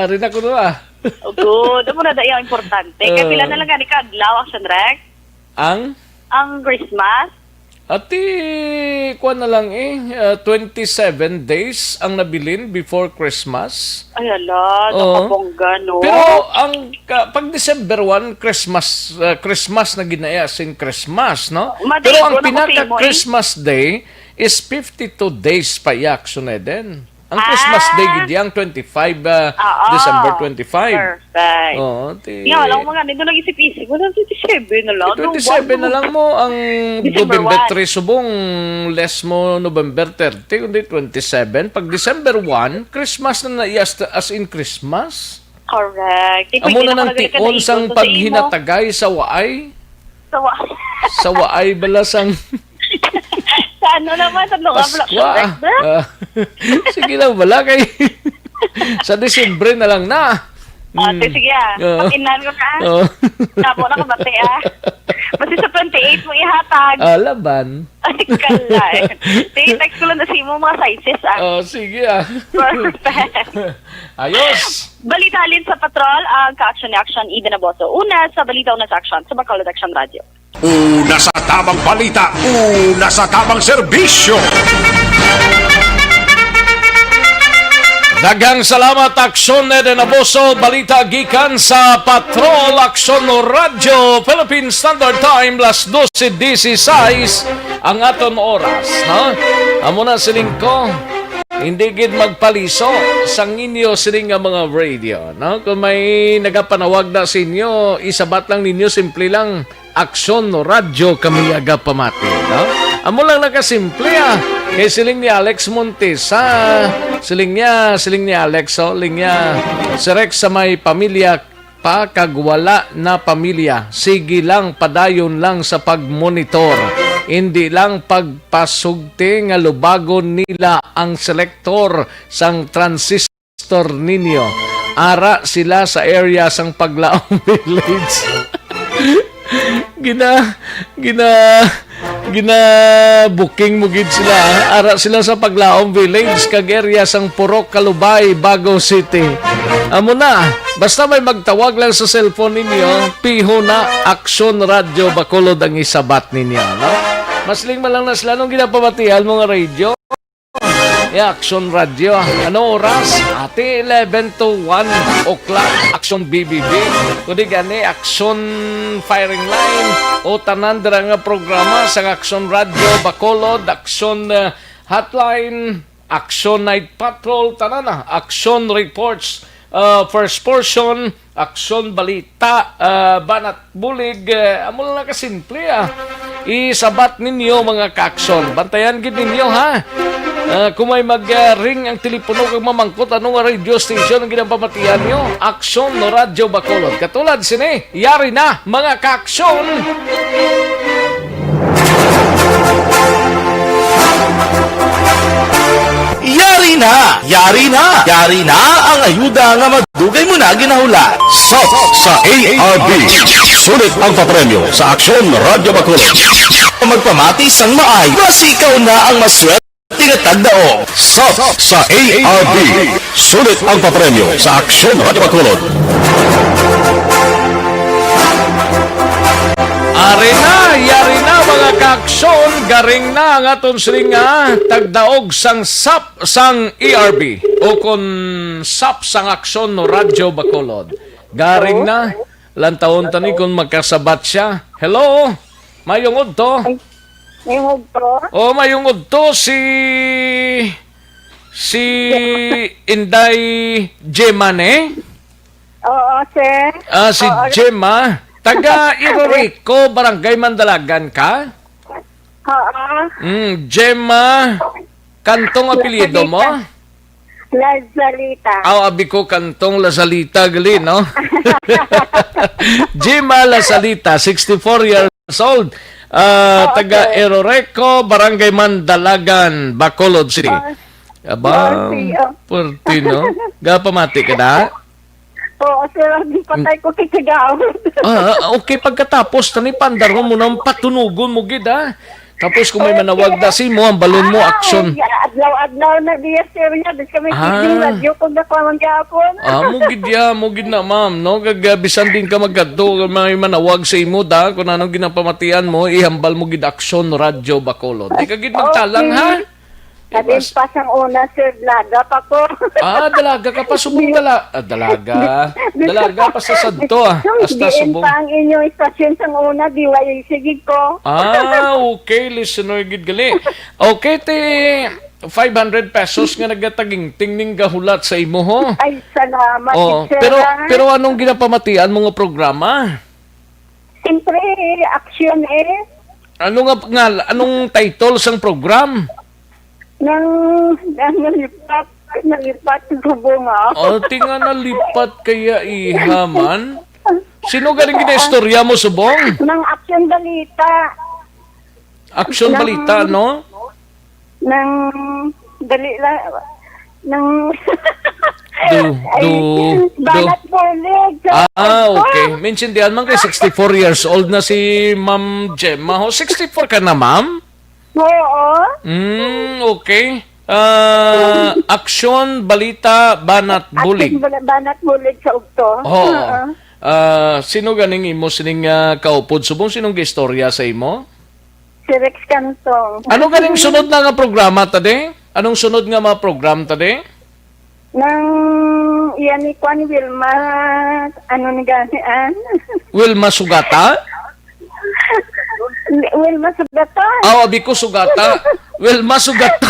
Ari na ko na. Oh, good. Amo na da yung importante. Kaya Ah. pila na lang gani ka adlaw, Action Rex? Ang? Ang Christmas? Ati, kuwan na lang eh, ah, twenty-seven days ang nabilin before Christmas. Ay, ala, Oo. Nakabongga, no? Pero ang ka-, pag December one, Christmas, ah, Christmas na ginaya sin Christmas, no? Madaigo Pero ang na ko sa imo, eh. Pinaka-Christmas day is fifty-two days pa, Yak Suneden. Ang Christmas Day Ah. gid yang twenty-five, ah, Oo. December twenty-five. Perfect. Oo, ti- Nga, wala akong mga nito nag-isip-isip. Wala, twenty-seven na lang. Ti twenty-seven na lang mo ang December November one. Three subong, less mo November thirty, kundi twenty-seven. Pag December one, Christmas na na, as, as in Christmas. Correct. Ti Amo pwede na na nang ko na tion sang sa imo. Paghinatagay sa waay. Sa wa- Sa waay bala sang Sa ano naman? Sa lugar, Paskwa, Black Friday? Ah. Sige lang bala kay sa Disyembre na lang na. Ah, Hmm. Sige, ah. Oo. Pakinan ko na, ah. Oo. Tabo na kabati, ah. Basta sa twenty-eight mo ihatag. Ah, laban. Ay, kalay. Sige, text ko lang na sa imo mga sizes, ah. Oh, sige, ah. Perfect. Ayos. Balita halin sa Patrol, ang ka-action ni Action Eden Aboso. Una sa balita, una sa action, sa Bacolod Action Radio. Una sa tamang balita, una sa tamang serbisyo. Daghang salamat, Action Eden Aboso. Balita gikan sa Patrol, Action Radyo, Philippine Standard Time, las dose dieciséis ang aton oras, no? Amo na siling ko, hindi gid magpaliso sang inyo siling nga mga radio, no? Kung may nagapanawag na sa inyo, isabat lang ninyo, simple lang, Aksyon Radyo kami agapamati, no? Amo lang nakasimple, ah. Kay siling ni Alex Montes, ah, siling niya, siling ni Alex, oh, siling niya, "Si Rex sa may pamilya pa kag wala na pamilya. Sige lang, padayon lang sa pagmonitor. Hindi lang pagpasugti nga lubagon nila ang selektor sang transistor ninyo. Ara sila sa area sang Paglaom Village." Gina, gina, gina-booking mo gid sila, ha? Ara sila sa Paglaom Village kag area sang Purok Kalubay, Bago City. Amo na, basta may magtawag lang sa cellphone ninyo, piho na, Aksyon Radyo Bacolod ang isabat ninyo, no? Masling man lang na sila nung ginapamatihan mo nga radio. Ya, Aksyon Radyo. Ano oras? Ati eleven to one o'clock. Aksyon B B B. Kundi gani, Aksyon Firing Line. O tanan dira nga programa sa Aksyon Radyo Bacolod, Aksyon, eh, Hotline, Aksyon Night Patrol, tanan na. Aksyon Reports, uh, First Portion, Aksyon Balita, uh, Banat Bulig, uh, amo lang nakasimple, ah. Isabat ninyo, mga kaaksyon. Bantayan gid ninyo, ha? Ah, kung may mag-ring ang telepono kag mamangkot, ano nga radio station ang ginapamatian nyo? Aksyon no Radyo Bacolod. Katulad sini, yari na, mga kaaksyon! Yari na! Yari na! Yari na ang ayuda nga madugay mo na ginahulat. Sap sa A R B. Sulit ang papremyo sa Aksyon Radyo Bacolod. Magpamati sang maayo, basi ikaw na ang maswerte nga tagdaog. Sap sa A R B. Sulit ang papremyo sa Aksyon Radyo Bacolod. Ari na, yari na, mga kaaksyon, garing na ang aton siling nga tagdaog sang sap sang A R B o kon sap sang aksyon no Radyo Bacolod. Garing na, lantawon tani kung makasabat siya. Hello? Mayong udto. Ay, mayong udto. Oh, mayong udto si, si Inday Gemma, ne? Oo, sir. Ah, si Oo. Gemma. Taga Irorico, Barangay Mandalagan ka? Oo. Mm, Gemma. Kantong apelyido mo? Lazalita. Aw, abi ko kantong Lazalita gali, no? Gemma Lazalita, sixty-four years old. Ah, Oo, taga sir. Eroreco, Barangay Mandalagan, Bacolod City. Oo. Aba, Oo, sir. Pwerte, no? Gapamati ka na? Oo, sir, ang patay ko kay kagawad. Ah, okay, pagkatapos, tani, pandarhon mo na, patunugon mo gid, ha? Tapos kung may Okay. manawag da si mo, ang balon mo, Ay, action. Adlaw-adlaw na diya, sir, niya. Di kami Ah. Kidding, radyo kung nakuha man gapon. Ah, mo gid ya, mo gid na, ma'am, no? Kag, ah, bisan din ka magkadto, may manawag sa imo, da, kung anong ginapamatian mo, ihambal mo gid action, radyo, Bacolod. Di ka gid magtalang, Okay. ha? Naging Iwas. pa sang una, sir, dalaga pa ko. Ah, dalaga ka pa, subong dala-, ah, dalaga. Dalaga pa sa sadto, ah. Hasta Diin subong. pa ang inyong istasyon sang una, D Y A C gid ko. Ah, okay, listener gid gali. Okay, ti five hundred pesos nga nagatagingting ning gahulat sa imo, ho. Ay, salamat, Oh, sir, pero, ah. pero anong ginapamatian mo nga programa? Siyempre, action eh. Ano nga, nga, anong title sang program? Nang, nang nalipat, nalipat ko nga. Oh, tinga nalipat kaya iha man. Sino galing ginaistorya mo, subong? Nang action balita. Action Nang balita, no? Nang, dali lang, nang Do, Ay, do, do. Banat Bulig. Ah, Opo. okay. Maintindihan man kay sixty-four years old na si Ma'am Gemma. Ho, sixty-four ka na, ma'am? Oo. Mm, okay. Ah, aksyon, balita, banat, At bulig. Bala-, Banat Bulig sa Ugto. Oo. Oo. Ah, sino ganing imo sining, ah, kaupod? Subong sinong gistorya sa imo? Si Rex Cantong. Ano ganing sunod na nga programa, tadi? Anong sunod nga mga program, tadi? Nang iya ni Kwan Wilma, ano ni gani, an? Wilma Sugata? Wilma Sugata. Ah, abi ko Sugata. Wilma Sugata.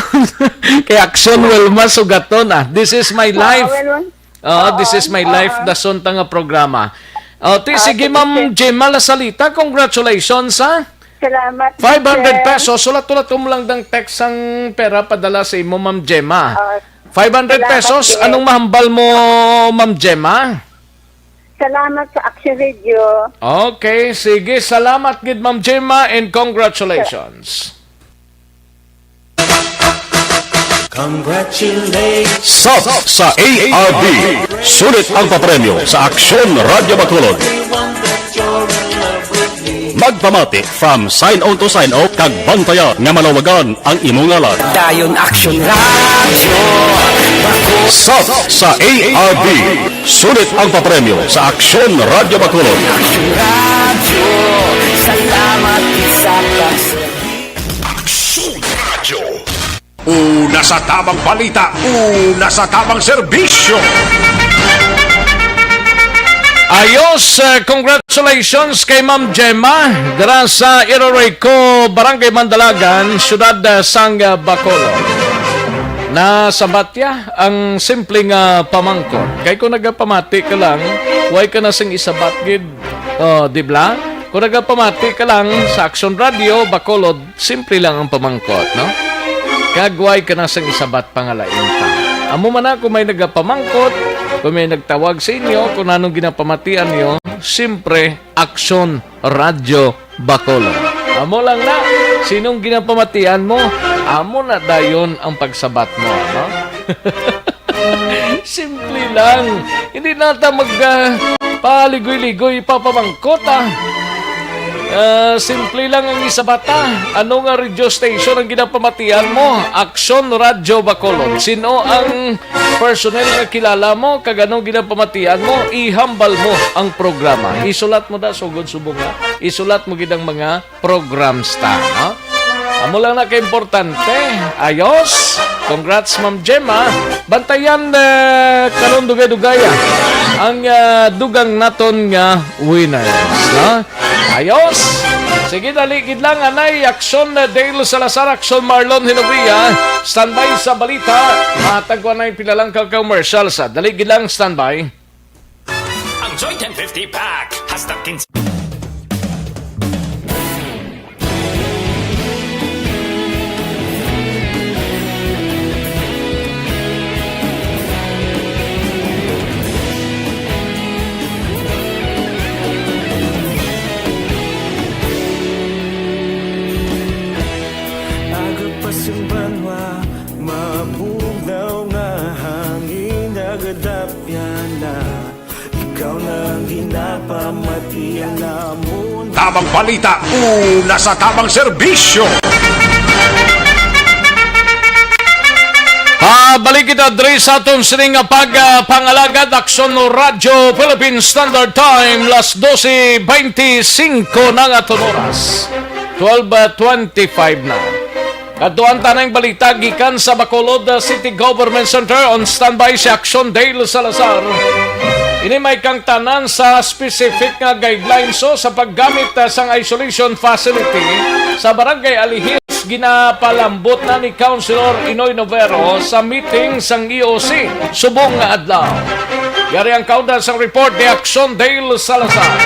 Kay action, Wilma Sugaton, ah. This is my Oo, life. Wilma. Oh, Oo, this is my life. oo. Dason ta nga programa. Oh, ti, Ah, sige, sige, Ma'am sir. Gemma Lasalita, congratulations, ha? Salamat, Five hundred sir. pesos. Sulat-sulat mo lang dang text ang pera padala sa imo, Ma'am Gemma. Ah, Five hundred salamat, pesos. sir. Anong mahambal mo, Ma'am Gemma? Salamat sa Action Radio. Okay, sige. Salamat gid, Ma'am Gemma, and congratulations. Congratulations. Sap sa A R B. Sulit ang papremyo sa Aksyon Radyo Bacolod. Magpamati from sign on to sign off kag bantayan nga malawagan ang imo ngalan. Dayon Action Radio. Sap sa A R B. Sulit ang papremyo sa Aksyon Radyo Bacolod. Action Radio. Salamat sa pagserbi. Aksyon Radyo. Una sa tamang balita, una sa tamang serbisyo. Ayos, eh, congratulations kay Ma'am Gemma dira sa Iroroyco, Barangay Mandalagan, Siyudad, eh, sang, eh, Bacolod. Nasabat ya ang simple nga pamangkot. Kay kung nagapamati ka lang, way ka na sing isabat gid. Oh, di bla? Kung nagapamati ka lang sa Action Radio, Bacolod, simple lang ang pamangkot, no? Kag way ka na sang isabat pa nga lain pa. Amo man na, kung may nagapamangkot, kung may nagtawag sa inyo, kung anong ginapamatian niyo, siyempre, Aksyon Radyo Bacolod. Amo lang na, sinong ginapamatian mo, amo na dayon ang pagsabat mo, no? Simple lang. Hindi na ta mag, ah, paligoy-ligoy, papamangkot, ah. Ah, simple lang ang isabata. Ano nga radio station ang ginapamatian mo? Aksyon Radyo Bacolod. Sino ang personnel nga kilala mo? Kag anong ginapamatian mo? Ihambal mo ang programa. Isulat mo da, sugod subong nga. Isulat mo gid ang mga programs ta, no? Amo lang na kaimportante. Ayos. Congrats, Ma'am Gemma. Bantayan, eh, karon dugay-dugay, ah, ang, ah, dugang naton nga winners, no? Ayos. Sige, dali gid lang, anay. Aksyon na Dale Salazar, Aksyon Marlon Hinovia. Standby sa balita. Matagwa na yung pila lang ka commercial sa. Dali gid lang, standby. Ang Joy ten fifty Pack, hasta quince. Aga pa sing banwa, mabugnaw nga hangin, nagadapyan na. Ikaw na ang ginapamatian namon. Tamang balita, una sa tamang serbisyo. Pabalik kita diri sa aton sining nga pag, ah, pangalagad, Aksyon Radyo Philippine Standard Time, las doce veinticinco na nga aton oras. Twelve twenty-five na. Kadtuan ta na ang balita gikan sa Bacolod, uh, City Government Center. On standby si Action Dale Salazar. Ini may kangtanan sa specific nga guidelines, so, sa paggamit, uh, sang isolation facility sa Barangay Alihis. Ginapalambot na ni Councilor Inoy Novero sa meeting sang E O C subong nga adlaw. Yari ang kaunda sang report ni Action Dale Salazar.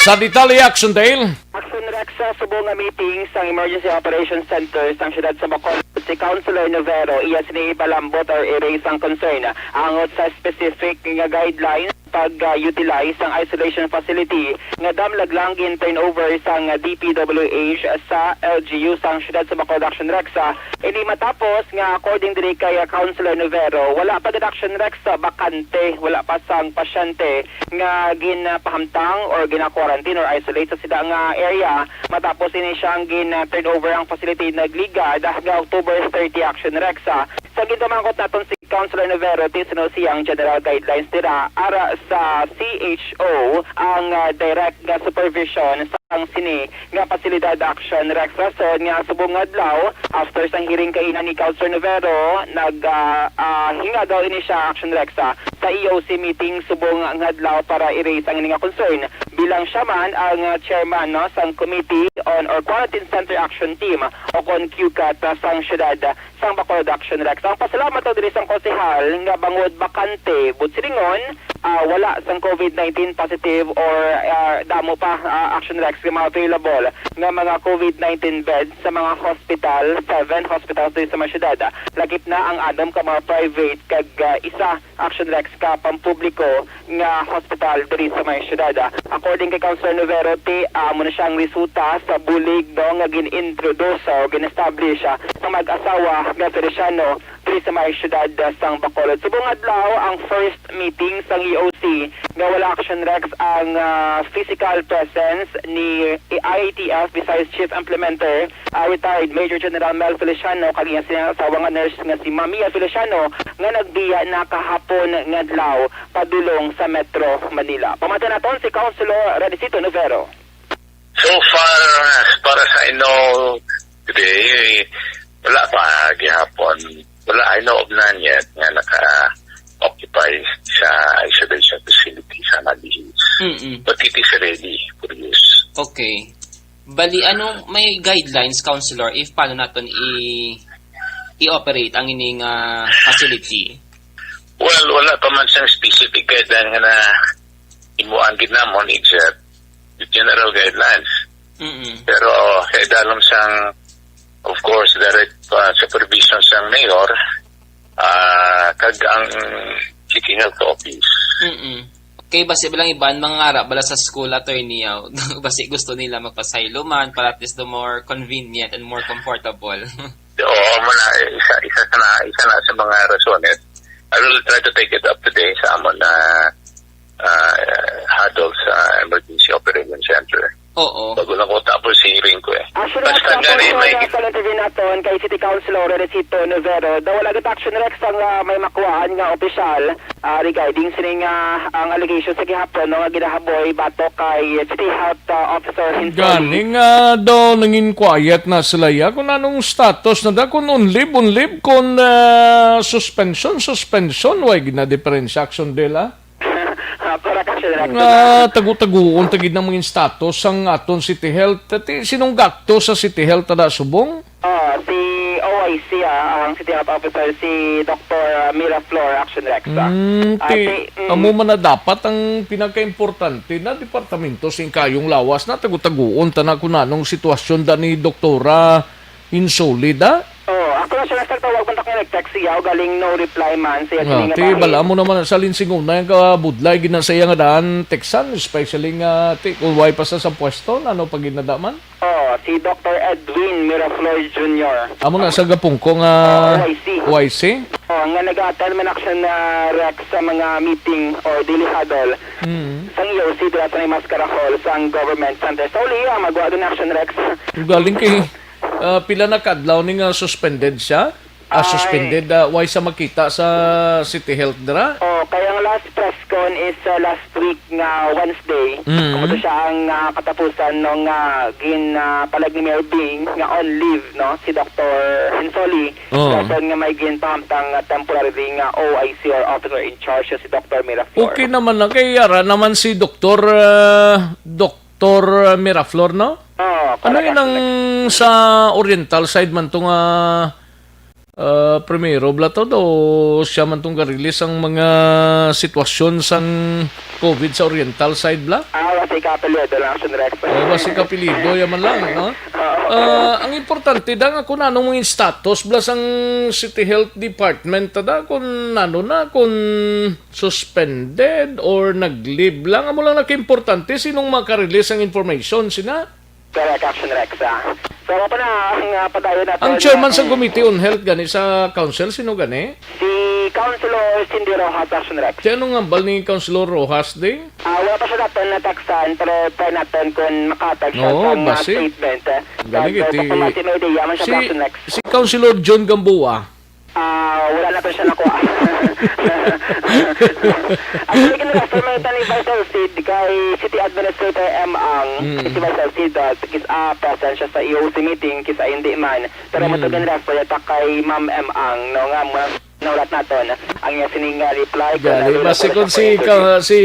Sa detalye, Action Dale. Action Rex, sa subong nga meeting sang Emergency Operations Center sang siyudad sa Bacolod, si Councilor Novero, iya sini ipalambot or i-raise ang concern angot sa specific nga guidelines pag, ah, utilize sang isolation facility nga damlag lang gin-turnover sang D P W H sa L G U sang siyudad sa Bacolod, Action Rex. Ah, ini matapos nga, according diri kay, ah, Councilor Novero, wala pa gid, Action Rex, ah, bakante, wala pa sang pasyente nga ginapahamtang or gina-quarantine or isolate sa sila nga area matapos ini siyang gin-turn over ang facility nagligad nga October thirty, Action Rex. Sa ginpamangkot naton si Councilor Novero, ti sino siyang general guidelines nila ara sa C H O ang, ah, direct nga supervision sang sini nga pasilidad, Action Rex. Rason nga subong nga adlaw, after sang hearing kaina ni Councilor Novero, nag, ah, ah, hingagaw ini siya, Action Rex, ah, sa E O C meeting subong nga adlaw para i-raise ang ini nga concern. Bilang siya man ang, ah, chairman, no, sang Committee on or Quarantine Center Action Team o kon Q cat, ah, sang siyudad sang Bacolod, Action Rex. Ang pasalamat daw diri sang konsehal nga bangod bakante, buot silingon, ah, wala sang COVID nineteen positive or, ah, damo pa, ah, Action Rex, nga mga available nga mga COVID nineteen beds sa mga hospital, seven hospitals diri sa mga siyudad. Lakip na ang anom ka mga private kag, ah, isa, Action Rex, ka pampubliko nga hospital diri sa may siyudad. According kay Councilor Novero, ti, ah, amo na siya ang resulta sa bulig, no, nga gin-introduce o gin-establish, ah, sa mag-asawa nga Feliciano diri sa may siyudad, ah, sang Bacolod. Subong adlaw ang first meeting sang E O C nga wala, Action Rex, ang, ah, physical presence ni I A T F Visayas Chief Implementer, ah, retired Major General Mel Feliciano, kag iya sini nga asawa nga nurse nga si Ma'am Mia Feliciano, nga nagbiya na kahapon nga adlaw padulong sa Metro Manila. Pamati naton si Councilor Radicito Novero. So far, as far as I know, today, wala pa gihapon. Wala, I know of none yet nga naka-occupy sa isolation facility sa Malihis. Mm-mm. But it is ready for use. Okay. Bali, anong may guidelines, Counselor, if paano naton i-, i-operate ang ining, ah, facility? Well, wala pa man sang specific guideline nga na imuan gid namon, except the general guidelines. Mm-mm. Pero, oh, sa idalom sang of course, direct, ah, supervision sang mayor, ah, kag ang City Health Office. Mm-mm. Kay basi ba lang iban mangangara bala sa school, attorney, yaw? Basi gusto nila magpasaylo man para at least do more convenient and more comfortable. Oo, mo na, isa, isa sa na, isa na sa mga rasones. I will try to take it up today sa amon na, ah, huddle sa Emergency Operation Center. Oo. Bago lang ko tapos si hearing ko eh. Actually, Basta nasa gani, puso may na sa interview naton kay City Councilor Rerecito Novero, daw wala gid action, Rex, ang, ah, may makuhaan nga opisyal, ah, regarding sining, ah, ang allegation sa gihapon, no, nga ginahaboy batok kay City Health, ah, Officer Hinsoli. Gani nga daw nangin quiet na sila, ya, kung anong status na da, kung on leave, on leave, kung, ah, suspension, suspension, way ginadiferensya action nila. Ah, para ka siya, Nga tago-taguon ta gid ang mga status sang aton City Health. Ti, sinong gakto sa City Health tada subong? Ah, si O I C, ah, ang City Health Officer, si Doktor Mira Flor, Action Rex, ah. Mm, Ah, ti, si, mm. amo man na dapat ang pinakaimportante na departamento sing kayong lawas na tago-taguon ta na kung anong sitwasyon da ni Doktora Insolida? Oh, ako na siya nagtawag man, ako nag-text siya, o galing no reply man siya. Ah, Sining ti, babae. Bala mo naman sa linsinguna yung kabudlay gina sa iya nga daan, textan, especially nga, ti, kung way pa sa, sa pwesto, ano pa ginada man? Oh, si Doktor Edwin Miraflor Junior. Amo na sa gapungko nga Oh, O I C. O I C? Oh, nga nag-attend man action na, Rex, sa mga meeting o daily huddle Mm. sang E O C dira sa may Mascara Hall sang Government Center. Sa uli, ah, magwa din action, Rex. Galing kay, ah, pila na kadlaw ni nga suspended siya? Ah, Ay. Suspended, ah, way sa makita sa City Health dira? Oh, kay ang last press con is, ah, last week nga Wednesday. Mm. Amo to siya ang, ah, katapusan no nga gin, ah, palag ni Mayor Bing nga on leave, no, si Doktor Hinsoli. Oh. Rason nga may ginpahamtang nga temporary nga O I C or officer in charge si Doktor Miraflor. Okay naman na kay yara naman si Doktor, ah, Doktor Miraflor, no? Oh, Ano correct, yun ang correct. sa oriental side man to nga, ah, primero bala to, do siya man tong garilis ang mga sitwasyon sang COVID sa oriental side bala? Ah, wala si kapilyo, doon lang action, Rex. O, basi kapilido, yaman lang, no? Oo. Ah, ang importante da nga kung anong mga status bala sang City Health Department, da, kung ano na, kung suspended or nag-leave lang. Amo lang nakaimportante sinong makarelease ang information, sina? Correct, action, Rex, ah. So, ako na ang, ah, padayon natin, Ang chairman ah, sa Committee on Health gani sa council, sino gani? Si Councilor Cindy Rojas, action, Rex. Kaya anong hambal ni Councilor Rojas, di? Ah, wala pa siya natin nataksan, pero try natin kung makatag siya Oo, sa mga basi. statement, eh. Galing Tapos, iti, kung basi may ideya man siya, si, Captain Rex. si Councilor John Gamboa. Ah, wala na pa siya nakuha. Actually, kinareffer man ito ni Vice L C D kay City Administrator M. Ang, Mm. si Vice L C D, ah, kis-, ah, present siya sa E O C meeting, kis-, ah, hindi man. Pero Mm. matugan refer ito kay Ma'am M. Ang, no, nga muna naulat naton ang iya sining, ah, reply kung Gali, ano basi na kung sa si, pwede. ka, si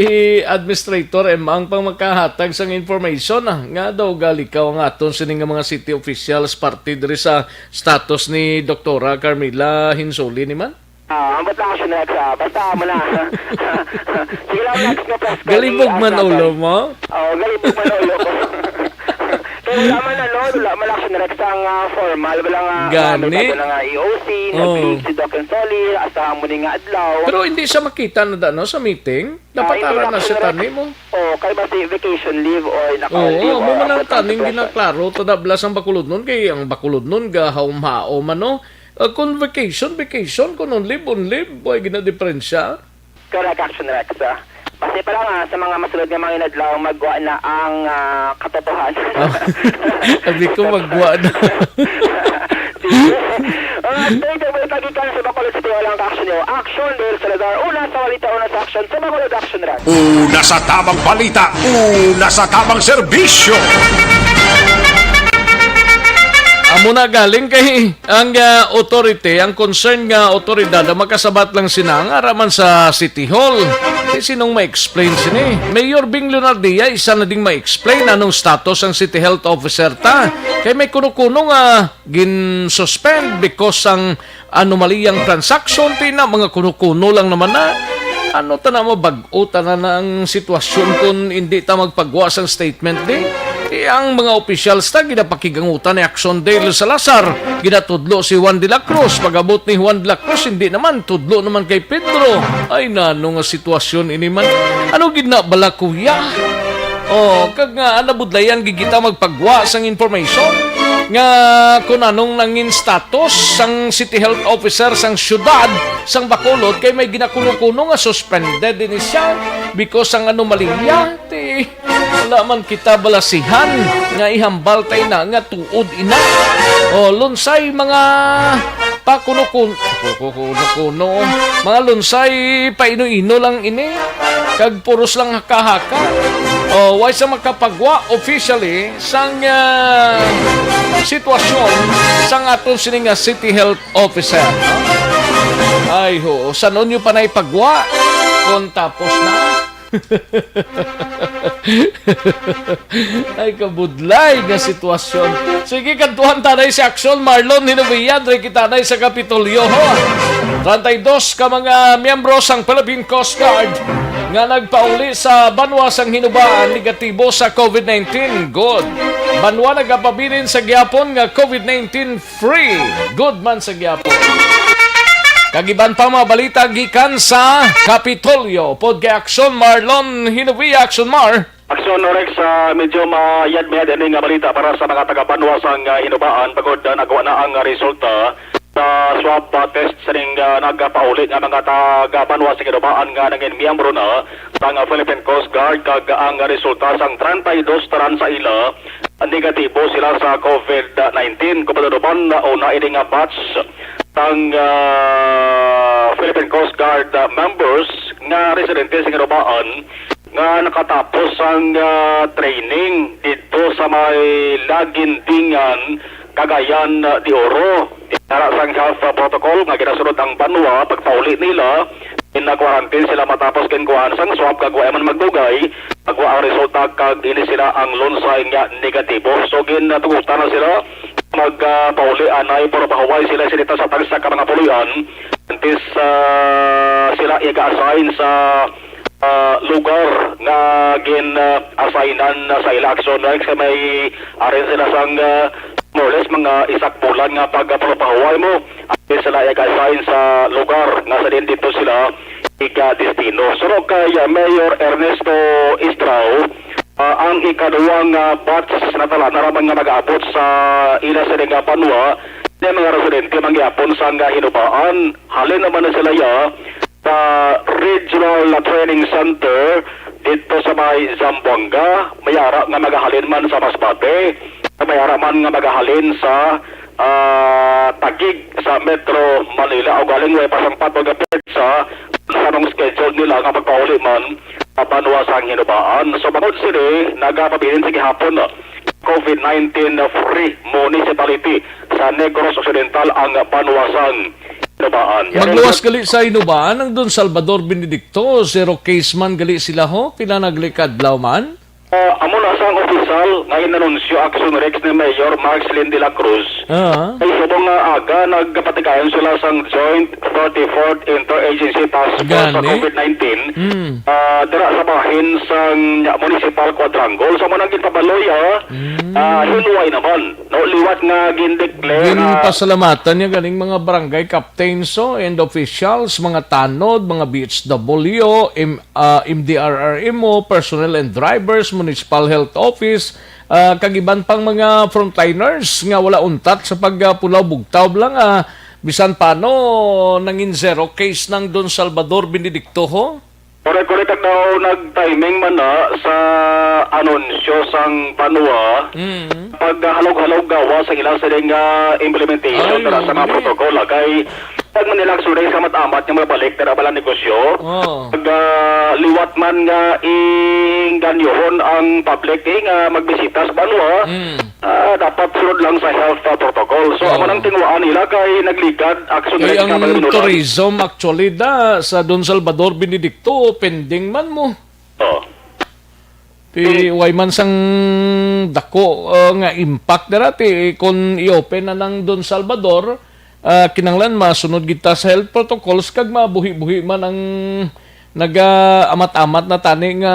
Administrator M ang pang makahatag sang information, ah, nga daw gali ka ang aton sini nga mga city officials parte diri sa status ni Doktora Carmela Hinsoli ni man? Ah, ambot lang siya next, ah, basta mo na. Sige lang, next nga press ko, Galibog i-add man natin. ulo mo? Oh, galibog man ulo ko. Kaya wala man, ano, wala man action direct sa nga formal, wala nga, Gani? nga, may bago na nga E O C, Oh. nag-leave si Doc Insoli, asahan mo ni nga adlaw. Pero hindi siya makita na dano sa meeting? Dapat Ah, hindi ara na na siya action direct. tani mo. Oh, kay ba si vacation leave or naka-leave Oo, or mo man ang ambot lang taning sa ginaklaro, tada blas ang Bacolodnon, kay ang Bacolodnon, gahaw-mahaw man, no? Ah, kung vacation, vacation, kung on leave, on leave, way ginadiferensya. Correct, action direct, ah. Basi pa lang, ah, sa mga masulod nga mga inadlaw, magwa na ang, ah, katotohanan. Ah, sabi ko, magwa na. Sige. Ang update ay may pagikan sa Bacolod City, walang ka-action niyo. Action, Dale Salazar. Una sa balita, una sa action. Sa Bacolod, action direct. Una sa tabang balita, una sa tabang serbisyo. Amo na galing kay ang, ah, authority, ang concern nga otoridad, ang makasabat lang sina nga ara man sa City Hall. Kay sinong ma-explain sini? Mayor Bing Leonardia, isa na ding ma-explain anong status ang City Health Officer ta. Kay may kuno-kuno nga gin-suspend because ang anomaliyang transaction, ti na mga kuno-kuno lang naman na. Ano ta na mo, bag-o ta na na ang sitwasyon kung hindi ta magpagwa sang statement di? Ti Ang mga opisyal sa ginapakigangutan ni Action Dale Salazar, ginatudlo si Juan de la Cruz. Pag-abot ni Juan de la Cruz, hindi naman, tudlo naman kay Pedro. Ay, nano nga sitwasyon ini man? Ano gid na bala, kuya? Oh, kag nga nabudlayan gid kita magpagwa sang information nga kung anong nangin status sang city health officer sang syudad sang Bacolod, kay may ginakuno-kuno nga suspended din siya because sang anomalya. Ti, wala man kita balasihan nga ihambal ta ina nga tuod ina. O, lunsay mga pakunukun-, pakukuno-kuno. Mga lunsay paino-ino lang ini. Kag puros lang haka-haka. O, way sa makapagwa officially sang, ah, sitwasyon sang aton sini nga city health officer. Ay, ho, sanon nyo pa na ipagwa? Kung tapos na. Ay, kabudlay nga sitwasyon. Sige, kantuhan tanay si Action Marlon Hinubian, dre kita nay sa Kapitolyo, ho. Treinta y dos ka mga miyembro sang Philippine Coast Guard nga nagpauli sa banwa sang Hinubaan negatibo sa covid nineteen. Good. Banwa nagapabilin sa gihapon nga covid nineteen free. Good man sa gihapon. Kag iban pa mga balita gikan sa Kapitolyo. Pod kay Action Marlon Hinubian, Action Mar. Action Rex, ah, medyo mayad-mayad ini nga balita para sa mga taga-banwa sang, ah, Hinubaan, bangod, ah, nagwa na ang resulta sa swab, ah, test sining, ah, nagapauli nga mga taga-banwa sa Hinubaan nga nangin miyembro na sang, ah, Philippine Coast Guard, kag ang resulta sang treinta y dos tanan sa ila, negatibo sila sa covid nineteen. Kung matutuban, una ini nga batch sang, ah, Philippine Coast Guard, ah, members nga residente sa Hinubaan nga nakatapos sang, ah, training didto sa may Lagindingan, Cagayan de Oro. Dara sang health, ah, protocol nga ginasunod ang banwa pagpauli nila, gin-quarantine sila matapos gin-kuhaan sang swab kag wa man magdugay, nagwa ang resulta kag ini sila ang lunsay nga negatibo. So, ginatugutan na sila mag, ah, pauli anay, pero pahuway sila sini ta sa tagsa ka mga puloy-an. Antes, ah, sila iga-assign sa, ah, lugar nga gin, ah, assignan na sa ila, Action Rex, kay may arin sila sang, ah, more or less mga isa ka bulan nga pagpahuway mo. Antes sila iga-assign sa lugar nga sa din dito sila iga-destino. Suno kay, ah, Mayor Ernesto Estrao, ah, ang ikaduwang, ah, batch na tala na raman nga mag-abot sa ila sini nga banwa, ni mga residente man gyapon sang, ah, Hinubaan. Halin naman na sila ya sa Regional Training Center dito sa may Zamboanga. May ara nga magahalin man sa Masbate, may ara man nga magahalin sa, ah, Taguig sa Metro Manila. O galing way pa sang patog nga petsa sa anong schedule nila nga pagpauli man sa banwa sang Hinubaan. So, bangod sini, nagapabilin sa gihapon covid nineteen free municipality sa Negros Occidental ang banwa sang Hinubaan. Yari Magluwas lang. Gali sa Hinubaan ang Don Salvador Benedicto, zero case man gali sila, ho, pila na gali ka adlaw man? Ah, amo na sang opisyal nga inanunsyo, Action Rex, ni Mayor Marcelin de la Cruz. Ah. Ay subong nga aga, nagpatigayon sila sang Joint thirty-fourth Interagency Task Force sa Gani. covid nineteen. Mm. Ah, dira sa bahin sang Municipal Quadrangle. Sa manang ginpabaloy, ah, Mm. ah, hinway naman, no? Liwat nga gindeclare nga Ginpasalamatan niya ganing mga barangay captains, oh, and officials, mga tanod, mga B H W, im-, ah, M D R R M O, personnel and drivers, Municipal Health Office, ah, kag iban pang mga frontliners nga wala untat sa pagpulaw bugtaw lang, ah, bisan paano nangin zero case nang Don Salvador Benedicto, ho? Correct, correct. Kag daw nag-timing man na sa anunsyo sang banwa, Mm. paghalog-halog gawa sa ila sila nga implementation Ay, dara sa mga oo, eh. protocol, ah, kay pag Manila, actually, sa amat-amat nga mabalik dara bala negosyo, Oo. pag, ah, liwat man nga inganyohon ang public, eh, nga magbisita sa banwa, Mm. ah, dapat sunod lang sa health, ah, protocol. So, Oo. amo nang tinguhaan nila kay nagligad, action Kay na ang sila pag-inulan. Tourism, actually, da, sa Don Salvador Benedicto, pending man mo. Oo. Ti, Eh, way man sang dako, ah, nga impact dara, ti, kung i-open na ng Don Salvador, ah, kinahanglan masunod kita sa health protocols kag mabuhi-buhi man ang naga-amat-amat na tani nga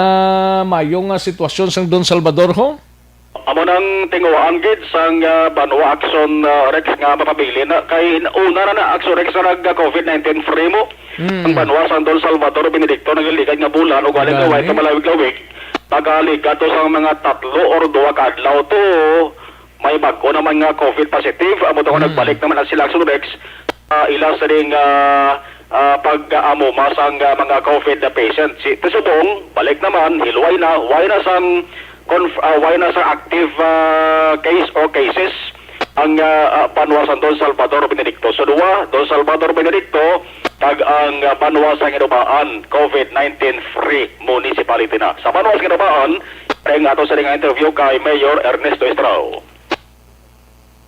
mayo nga sitwasyon sang Don Salvador, ho? Amo nang tinguhaan gid sang, ah, Banwa Action, ah, Rex nga mapabilin na kay una na na Action Rex nga nag-, ah, covid nineteen free mo. Mm. Ang banwa sang Don Salvador Benedicto nagligad nga bulan ug galing nga way Gani. Malawig-lawig. Nagaligad to sang mga tatlo or duha ka adlaw to may bag-o naman nga covid positive. Amo to nga Mm. nagbalik naman ang sila Action Rex, ah, ila sa ding, ah, ah, pag-amo masang, ah, mga covid na patient. Si, subong, balik naman, hilway na, way na sang conf-, ah, way na sang active, ah, case or cases ang, ah, ah, banwa sang Don Salvador Benedicto. So, duwa, Don Salvador Benedicto, kag ang, ah, banwa sang Inubaan, covid nineteen free municipality na. Sa banwa sang Inubaan, ang ato sa nga interview kay Mayor Ernesto Estrao.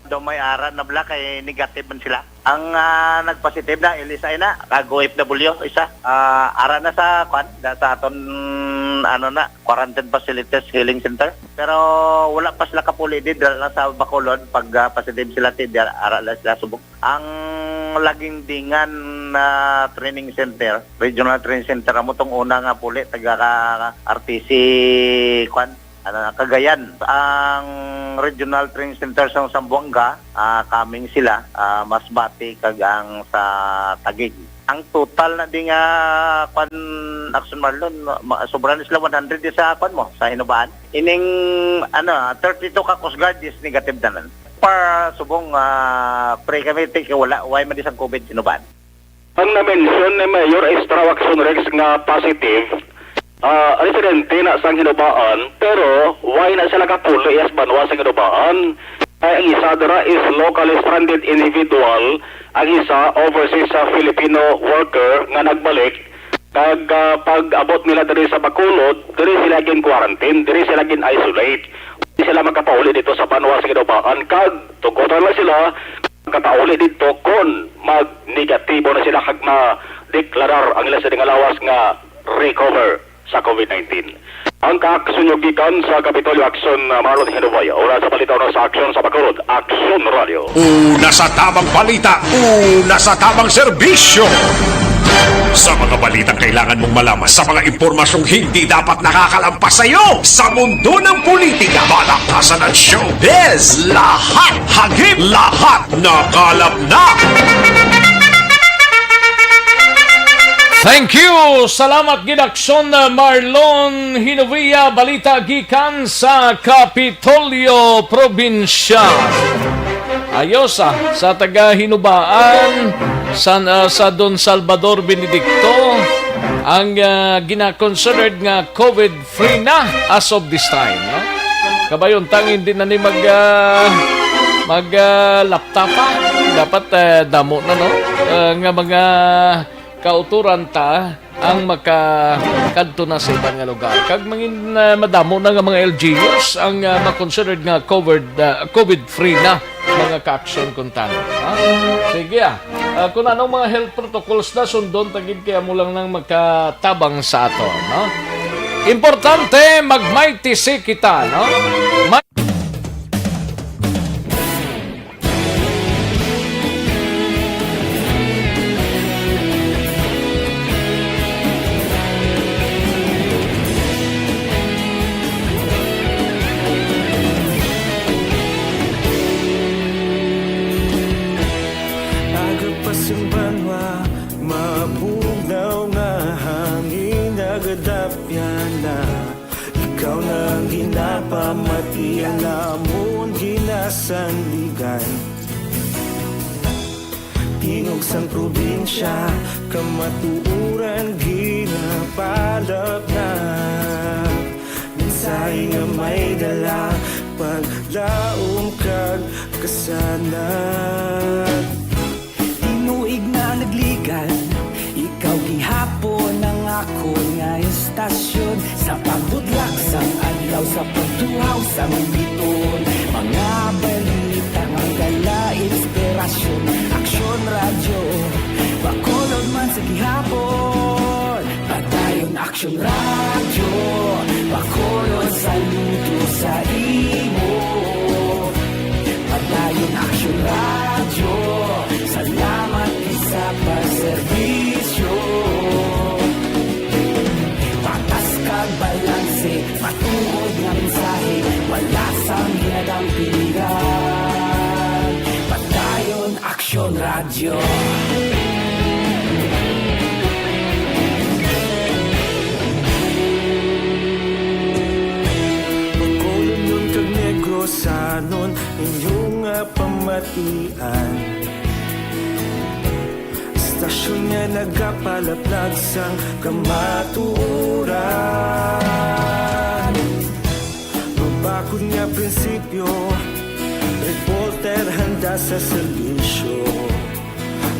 Daw may ara na bala kay negative man sila. Ang, ah, nagpositive na, ilisay na, kag O F W, isa. Ah, ara na sa, kwan, da, sa aton, ano na, quarantine facilities, healing center. Pero wala pa sila kapuli di, dala lang sa Bacolod, pag, ah, positive sila, ti, di, ara lang sila subong. Ang Lagindingan na training center, regional training center, amo tong una nga puli, taga ka R T C, kwan, ano, Cagayan. Ang regional training center sa Zamboanga, ah, coming sila, ah, Masbate, kag ang sa Taguig. Ang total na di nga, kwan, Action Marlon, ma-, sobra na sila one hundred di sa, kwan mo, sa Hinubaan. Ining, ano, thirty-two ka Coast Guard is negative na nan. Par subong, ah, pre kami, ti, wala, why man di sang covid Hinubaan. Ang na-mention ni Mayor Estrao Action Rex nga positive, ah, residente na sang Hinubaan, pero why na sila kapuli sa banwa sang Hinubaan? Ay, ang isa dira is locally stranded individual, ang isa overseas sa Filipino worker nga nagbalik, kag, ah, pag-abot nila diri sa Bacolod, diri sila gin-quarantine, diri sila gin-isolate. Di sila makapauli dito sa banwa sa Hinubaan, kag tugutan na sila makapauli dito kon mag-negatibo na sila kag ma-deklarar ang ila sa nga lawas nga recover sa covid nineteen. Ang kaaksunyog gikan sa Kapitolyo Action, uh, Marlon Hinubaya. Una sa balita, una sa aksyon sa Bacolod, Aksyon Radio. Una sa tabang balita, una sa tabang serbisyo. Sa mga balitang kailangan mong malaman, sa mga impormasyong hindi dapat nakakalampas sa iyo, sa mundo ng politika, balaktasan at showbiz, lahat hagip, lahat nakalap na. Thank you! Salamat gid, Aksyon, uh, Marlon Hinovia. Balita gikan sa Kapitolyo Provincial. Ayos, ah, sa taga Hinubaan, sa, uh, sa Don Salvador Benedicto, ang, uh, gina-considered nga covid free na as of this time, no? Kabayon tang hindi na ni mag, ah, mag, ah, laptop pa. Dapat, ah, damo na, no? Ah, nga mga kauturan ta ang makakadto na sa iban nga lugar. Kag mangin, ah, madamo na nga mga L G Us ang, ah, ma-considered nga covered, ah, covid free na. Mga ka-aksyon kuntani, ha? Sige, ah. Ah, kung anong mga health protocols na sundon, tagid kaya mo lang nang magkatabang sa ato, no? Importante, mag-mighty C kita, no? Ma- Aga pa sing banwa, mabugnaw nga hangin, nagadapyan na. Ikaw na ang ginapamati, ang amon ginasandigan. Tingog sang probinsya, kamatuoran ginapalapnap. Mensahe nga may dala, paglaom kag kasanag. Tinuig na nagligad, ikaw gihapon ang akon nga istasyon. Sa pagbutlak sang adlaw, sa pagtuhaw sang bituon, mga balita nga dala inspirasyon. Aksyon Radyo, Bacolod man sa gihapon. Padayon Aksyon Radyo, Bacolod, saludo sa imo. Padayon Aksyon Radyo, salamat sa pagserbisyo. Patas kag balanse, matuod nga mensahe, wala sa Radyo. Bacolodnon kag Negrosanon, inyo nga pamatian. Estasyon nga nagapalaplag sang kamatuoran. Mabakod nga prinsipyo, reporter handa sa serbisyo.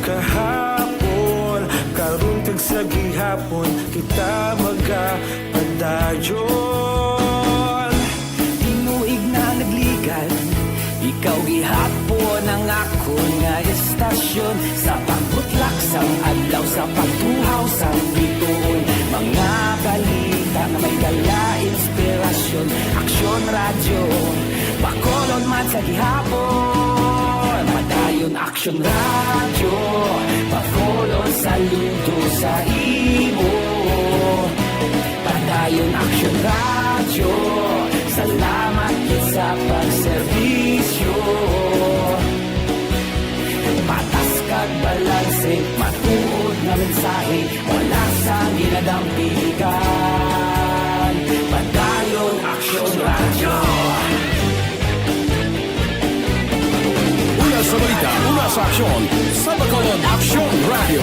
Kahapon, karon kag sa gihapon, kita magapadayon. Tinuig na nagligad, ikaw gihapon ang akon nga estasyon. Sa pagbutlak sang adlaw, sa pagtuhaw sang bituon, mga balita nga may dala inspirasyon. Aksyon Radyo, Bacolod man sa gihapon. Padayon Aksyon Radyo, Bacolod saludo sa imo. Padayon Aksyon Radyo, salamat gid sa pagserbisyo. Patas kag balanse, matuod nga mensahe, wala sang ginadampigan. Padayon Aksyon Radyo. Una sa balita, una sa aksyon, sa Bacolod Aksyon Radyo.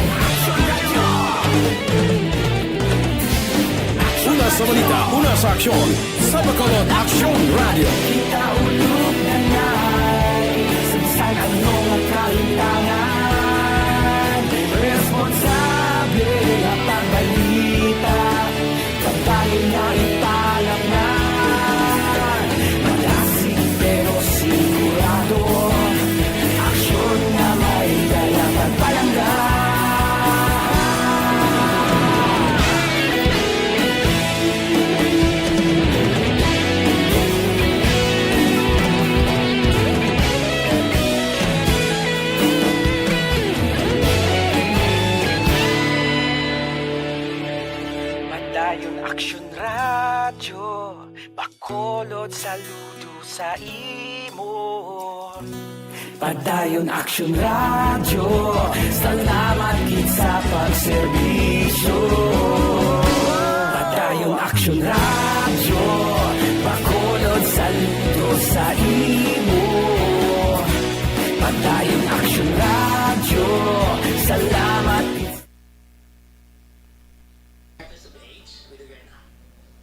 Una sa balita, una sa aksyon, sa Bacolod Aksyon Radyo. Kita ulog na nai, sa bisan ano nga kalimtangan, responsable nga pagbalita, kabahin nga ipalamnan, malasig pero sigurado, aksyon nga may dala pagpalangga. Padayon Aksyon Radyo, Bacolod saludo sa imo. Padayon Aksyon Radyo, salamat gid sa pagserbisyo. Padayon Aksyon Radyo, Bacolod saludo sa imo. Padayon Aksyon Radyo, salamat gid.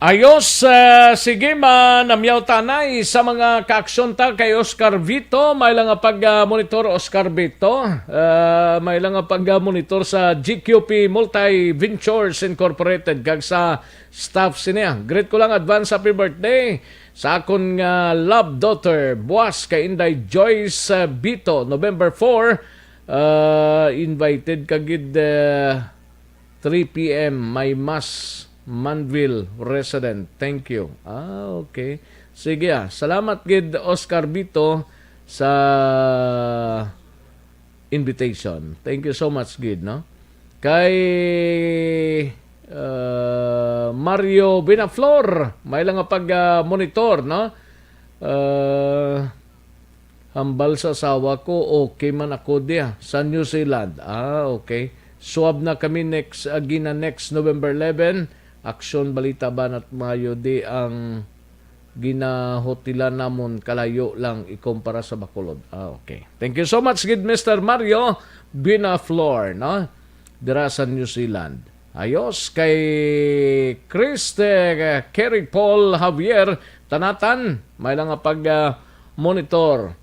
Ayos, ah, sige, manamyaw tanay sa mga kaaksyon ta kay Oscar Vito. May lang nga pag, ah, monitor, Oscar Vito. Ah, may lang nga pag, ah, monitor sa G Q P Multi Ventures Incorporated kag sa staff sini. Greet ko lang advance happy birthday sa akon nga love daughter, buwas kay Inday Joyce, ah, Vito, November four. Ah, invited ka gid, ah, three P M, may mass, Manville resident. Thank you. Ah, okay. Sige, ah. Salamat gid, Oscar Vito, sa invitation. Thank you so much gid, no? Kay, uh, Mario Binaflor, may lang nga pag, uh, monitor, no? Uh, Hambal sa asawa ko, okay man ako diya sa New Zealand. Ah, okay. Suwab na kami next, ah, gina next November eleven. Aksyon, balita, banat maayo di ang ginahotilan namon, kalayo lang ikumpara sa Bacolod. Ah, okay. Thank you so much gid, Mister Mario Binaflor, no? Dira sa New Zealand. Ayos, kay Chris, eh, Kerry Paul Javier Tanatan, may lang nga pag, ah, monitor.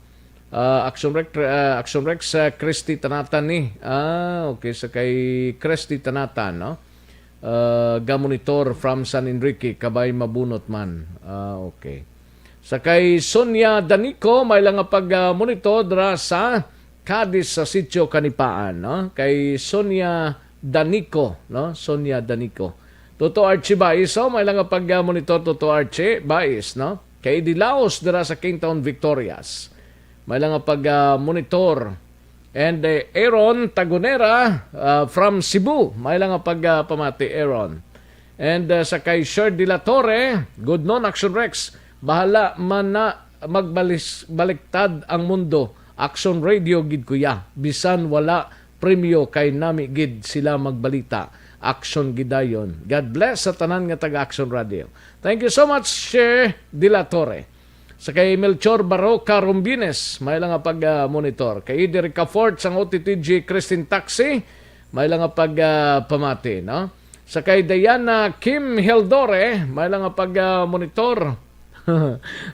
Ah, Action Rex, ah, Action Rex, ah, Christy Tanatan ni. Ah, okay, sa kay Christy Tanatan, no? Ah, ga monitor from San Enrique, kabay mabunot man. Ah, okay. Sa kay Sonia Danico, may lang nga pag, ah, monitor dira sa Cadiz sa Sitio Kanipaan, no? Kay Sonia Danico, no? Sonia Danico. Toto Archie Bais, oh, may lang nga pag, ah, monitor, Toto Archie Bais, no? Kay Eddie Laos dira sa Kingtown Victorias. May lang nga pag, ah, monitor. And, eh, Aaron Tagonera, ah, from Cebu. May lang nga pag, ah, pamati, Aaron. And, ah, sa kay Sher De La Torre, good noon, Action Rex. Bahala man na magbalis-, baliktad ang mundo. Action Radio gid, kuya. Bisan wala premyo, kay nami gid sila magbalita. Action gid dayon. God bless sa tanan nga taga Action Radio. Thank you so much, Sir De La Torre. Sa kay Melchor Baroca Rombines, may lang nga pag-monitor. Kay Derek Cafort sang O T T G Christine Taxi, may lang nga pag-, ah, pamati, no? Sa kay Diana Kim Heldore, may lang nga pag-, ah, monitor.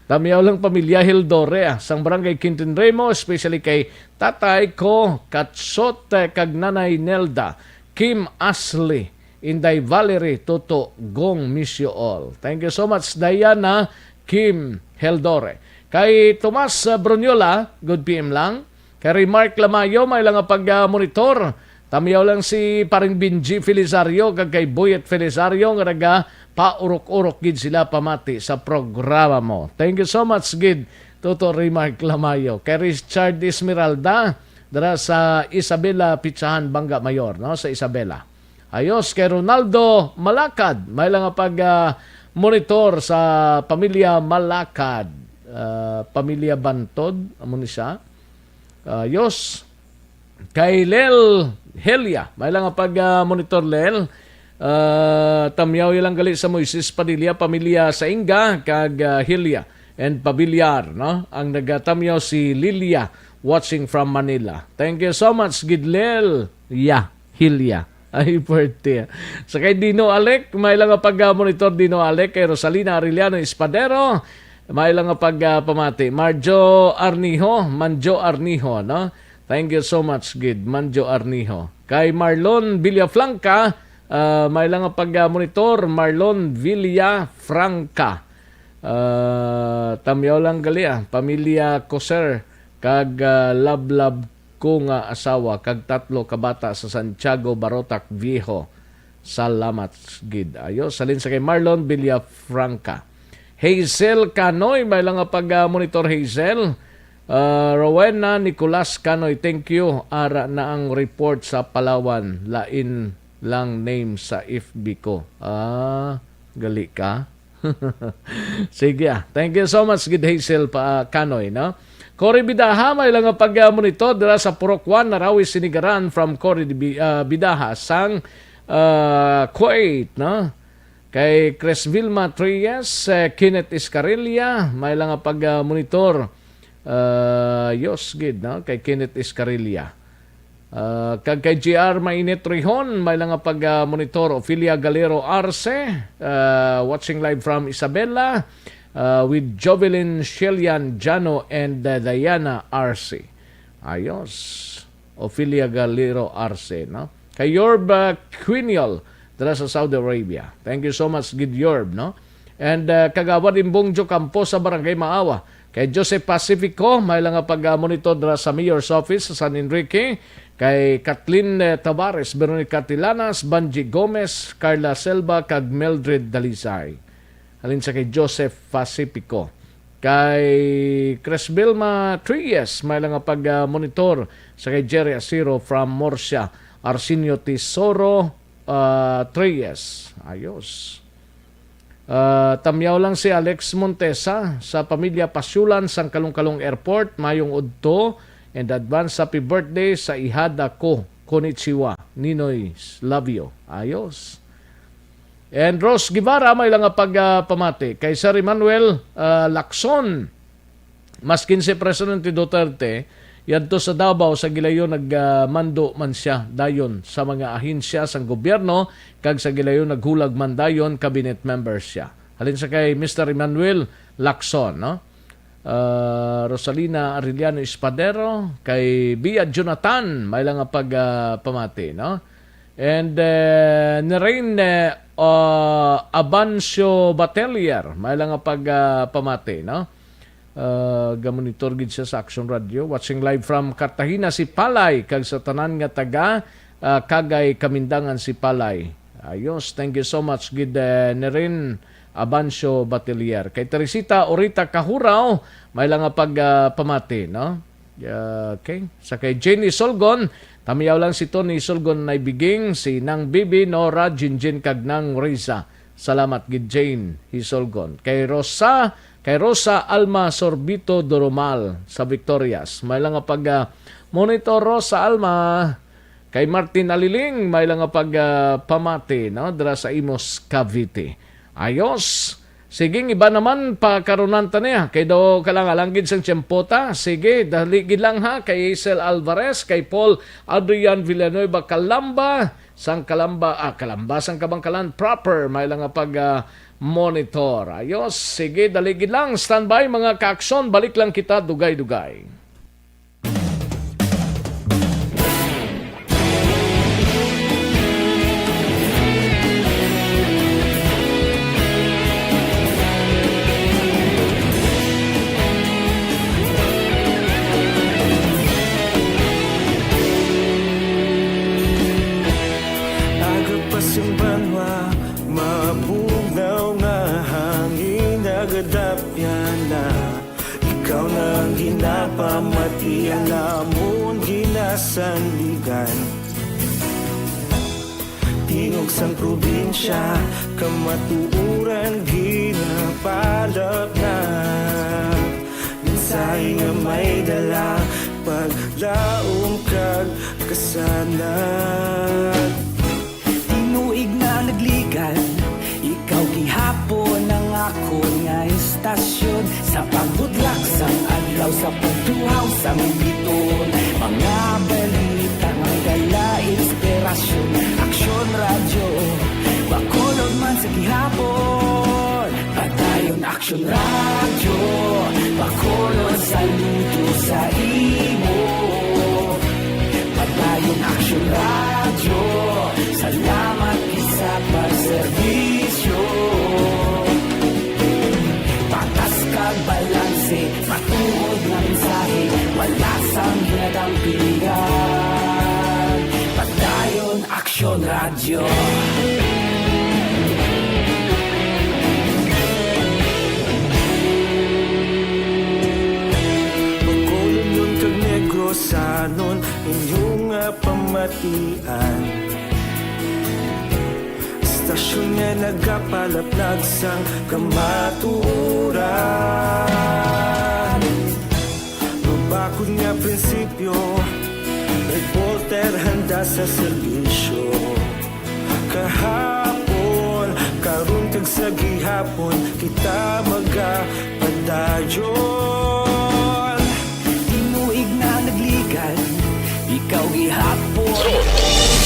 Tamyaw lang pamilya Heldore, ah. Sang Barangay Quintin Remo, especially kay Tatay ko, Katsot, eh, kag Nanay Nelda, Kim Ashley, Inday Valerie, Toto, Gong, miss you all. Thank you so much, Diana Kim Heldore. Kay Tomas, ah, Bruniola, good P M lang. Kay Remark Lamayo, may lang nga pag-, ah, monitor. Tamyaw lang si paring Benji Felisario kag kay Boyet Felisario nga naga paurok-urok gid sila pamati sa programa mo. Thank you so much gid, Toto Remark Lamayo. Kay Richard Esmeralda, dira sa Isabela, Pitsahan, Banga Mayor, no? Sa Isabela. Ayos, kay Ronaldo Malakad, may lang nga pag, ah, monitor sa pamilya Malakad. Ah, pamilya Bantod, amo ni siya. Ayos. Kay Lel Helia, may lang nga pag, ah, monitor, Lel. Ah, tamyaw lang gali sa Moises Padilla, pamilya sa Inga, kag, ah, Helia and Pabiliar, no? Ang nagatamyaw si Lilia, watching from Manila. Thank you so much, gid, Lel. Yeah, Helia. Ay, pwerte. Sa kay Dino Alec, may lang nga pag-, ah, monitor, Dino Alec, kay Rosalina Arellano Espadero, may lang nga pag-, ah, pamati. Marjo Arniho, Manjo Arniho, no? Thank you so much, gid, Manjo Arniho. Kay Marlon Villafranca, ah, may lang nga pag-, ah, monitor, Marlon Villafranca. Ah, tamyaw lang gali, ah, pamilya Coser kag, ah, lablab ko nga asawa kag tatlo ka bata sa Santiago, Barotac Viejo. Salamat gid. Ayos, halin sa kay Marlon Villafranca. Hazel Canoy, may lang nga pag, ah, monitor, Hazel. Ah, Rowena Nicolas Canoy, thank you. Ara na ang report sa Palawan. Lain lang name sa F B ko. Ah, gali ka. Sige, ah. Thank you so much, gid, Hazel pa, Canoy, no? Cory Bidaha, may lang nga pag, ah, monitor dira sa Purok One, Narawi, Sinigaran, from Cory Bi-, ah, Bidaha sang, ah, Kuwait, no? Kay Chris Vilma Trias, eh, Kenneth Escarilla, may lang nga pag, ah, monitor. Ah, yos gid, no? Kay Kenneth Escarilla. Ah, kag kay G R Mainit Rihon, may lang nga pag, ah, monitor, Ophelia Galero Arce, ah, watching live from Isabela, ah, with Jovelyn Shelian Jano and, ah, Diana Arce. Ayos. Ophelia Galero Arce, no? Kay Yorb, ah, Quiniol, dira sa Saudi Arabia. Thank you so much, gid, Yorb, no? And, ah, Kagawad Imbong Jocampo sa Barangay Maawa. Kay Joseph Pacifico, may lang nga pag-, ah, monitor dira sa Mayor's Office sa San Enrique. Kay Kathleen, eh, Tavares, Veronica Tilanas, Banji Gomez, Carla Selva, kag Mildred Dalisay. Halin sa kay Joseph Pacifico. Kay Chris Vilma Trias, may lang nga pag, ah, monitor sa kay Jerry Asiro from Murcia, Arsenio Tesoro, ah, Trias. Ayos. Ah, tamyaw lang si Alex Montesa sa pamilya Pasyulan sang Kalungkalong Airport. Mayong udto and advance happy birthday sa ihada ko. Konnichiwa. Ninoy, love you. Ayos. And Rose Guevara, may lang nga pag, ah, pamati. Kay Sir Emmanuel, ah, Lacson, maskin si Presidente Duterte, yadto sa Davao, sa gilayon nag, ah, mando man siya dayon sa mga ahensya sang gobyerno, kag sa gilayon naghulag man dayon cabinet member siya. Halin sa kay Mister Emmanuel Lacson, no? Ah, Rosalina Arellano Espadero, kay Bia Jonathan, may lang nga pag, ah, pamati, no? And, eh, Nerain, eh, ah, Abancio Batelier, may lang nga pag, ah, pamati, no? Ah, gamonitor gid siya sa Action Radio. Watching live from Cartagena, si Palay, kag sa tanan nga taga, ah, Cagay, Kamindangan, si Palay. Ayos, thank you so much gid, eh, Nerin Abancio Batelier. Kay Teresita Orita Kahuraw, may lang nga pag, ah, pamati, no? Ah, okay. Sa kay Jane Isolgon, tamyaw lang si Tony Isolgon, Nay Biging, si Nang Bibi, Nora, Jinjin, kag Nang Risa. Salamat gid, Jane Isolgon. Kay Rosa Kay Rosa Alma Sorbito Doromal sa Victorias, may lang nga pag, ah, monitor, Rosa Alma. Kay Martin Aliling, may lang nga pag, ah, pamati, no? Dira sa Imus, Cavite. Ayos. Sige, ang iba naman, pakarunan ta niya. Kay daw kalang alanggid sang tiyempo ta. Sige, dali gid lang ha. Kay Hazel Alvarez, kay Paul Adrian Villanueva Calamba, sang Calamba, ah, Calamba, sang Kabangkalan proper, may lang nga pag, ah, monitor. Ayos, sige, dali gid lang. Standby, mga kaaksyon. Balik lang kita, dugay-dugay. Aga pa sing banwa, mabugnaw nga hangin nagadapyan na. Ikaw na ang ginapamati, ang amon ginasandigan. Tingog sang probinsya, kamatuoran ginapalapnap. Mensahe nga may dala, paglaom kag kasanag. Tinuig na nagligan, ikaw gihapon ang akon nga istasyon. Sa pagbudlak sang adlaw, sa pagtuhaw sang biton, mga balita nga dala inspirasyon. Aksyon Radyo, Bacolod man sa gihapon. Padayon Aksyon Radyo, Bacolod, saludo sa imo. Padayon Aksyon Radyo, salamat gid sa pagserbisyo. Patas kag balanse, matuod nga mensahe, wala sang ginadampigan. Padayon Aksyon Radyo. Bacolodnon kag Negrosanon, inyo nga pamatian. Istasyon nga nagapalapnag sang kamatuoran. Mabakod nga prinsipyo, reporter handa sa serbisyo. Kahapon, karon kag sa gihapon, kita magapadayon. Tinuig na nagligan, ikaw gihapon. Karon,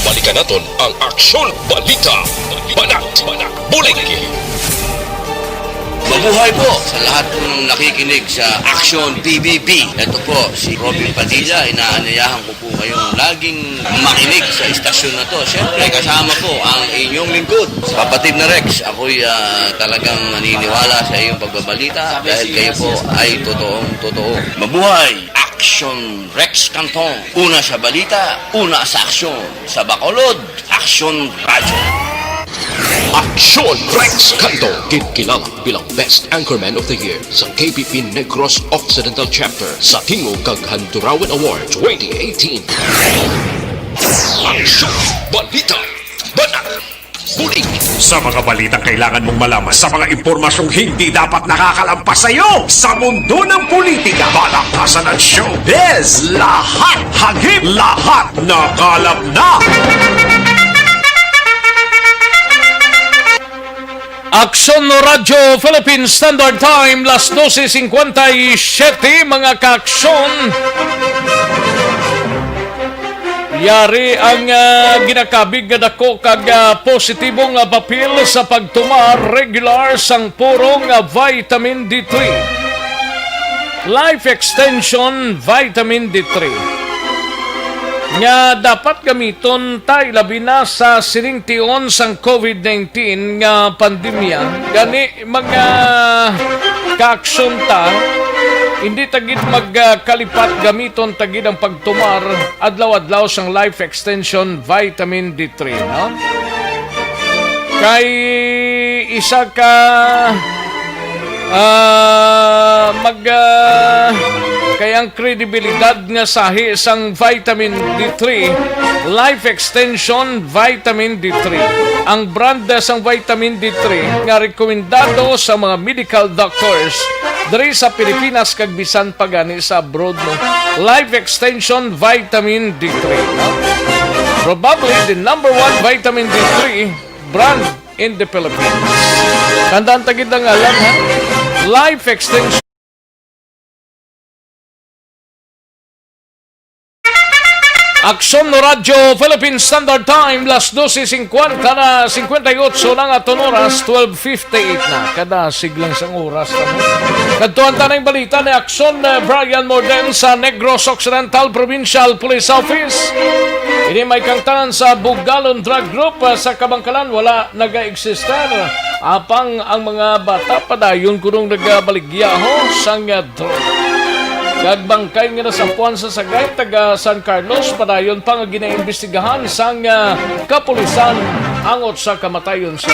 balikan naton ang Aksyon Balita. Banat, banat, bulig. Mabuhay po sa lahat ng nakikinig sa Aksyon P B B. Ito po si Robin Padilla. Inaanyayahan ko po kayong laging makinig sa istasyon na to. Siyempre, kasama po ang inyong lingkod, Kapatid na Rex. Ako'y, ah, talagang naniniwala sa iyong pagbabalita dahil kayo po ay totoong totoo. Mabuhay! Aksyon Rex Cantong. Una sa balita, una sa aksyon. Sa Bacolod, Aksyon Radyo. Aksyon Rex Canto, ginkilala bilang Best Anchorman of the Year sa K P P Negros Occidental Chapter sa Tingog kag Handurawan Award twenty eighteen. Aksyon, balita, banat, bulig. Sa mga balitang kailangan mong malaman, sa mga impormasyong hindi dapat nakakalampas sa iyo, sa mundo ng politika, palakasan at showbiz, lahat hagip, lahat nakalap na. Aksyon Radyo Philippine Standard Time, las doce cincuenta y siete, mga kaaksyon. Yari ang, ah, ginakabig nga dako kag, ah, positibo nga papel sa pagtumar regular sang puro nga vitamin D three. Life Extension Vitamin D three nga dapat gamiton ta, ilabi na sa sining tion sang COVID nineteen nga pandemya. Gani, mga kaaksyon ta, hindi ta gid magkalipat, gamiton ta gid ang pagtumar adlaw-adlaw sang Life Extension Vitamin D three, no? Kay isa ka, ah, mag, ah, Ang kredibilidad nga sahi sang vitamin D three, Life Extension Vitamin D three. Ang brand sang vitamin D three nga rekomendado sa mga medical doctors diri sa Pilipinas kag bisan pa gani sa abroad, no? Life Extension Vitamin D three, no? Probably the number one vitamin D three brand in the Philippines. Tandaan ta gid ang ngalan, ha? Life Extension. Aksyon Radyo Philippine Standard Time, las doce cincuenta na, cincuenta y ocho na nga aton oras, twelve fifty-eight na. Kada siglang sang oras na mo. Kadtuan ta na yung balita ni Aksyon, eh, Brian Morden sa Negros Occidental Provincial Police Office. Ini may kangtanan sa Bugalon Drug Group, eh, sa Kabangkalan, wala naga-eksister. Apang ang mga bata padayon kunong nagabaligya ho sang, ah, drug. Kag bangkay nga nasampuan sa Sagay, taga San Carlos, padayon pa nga ginaimbestigahan sang, ah, kapulisan angot sa kamatayon siya.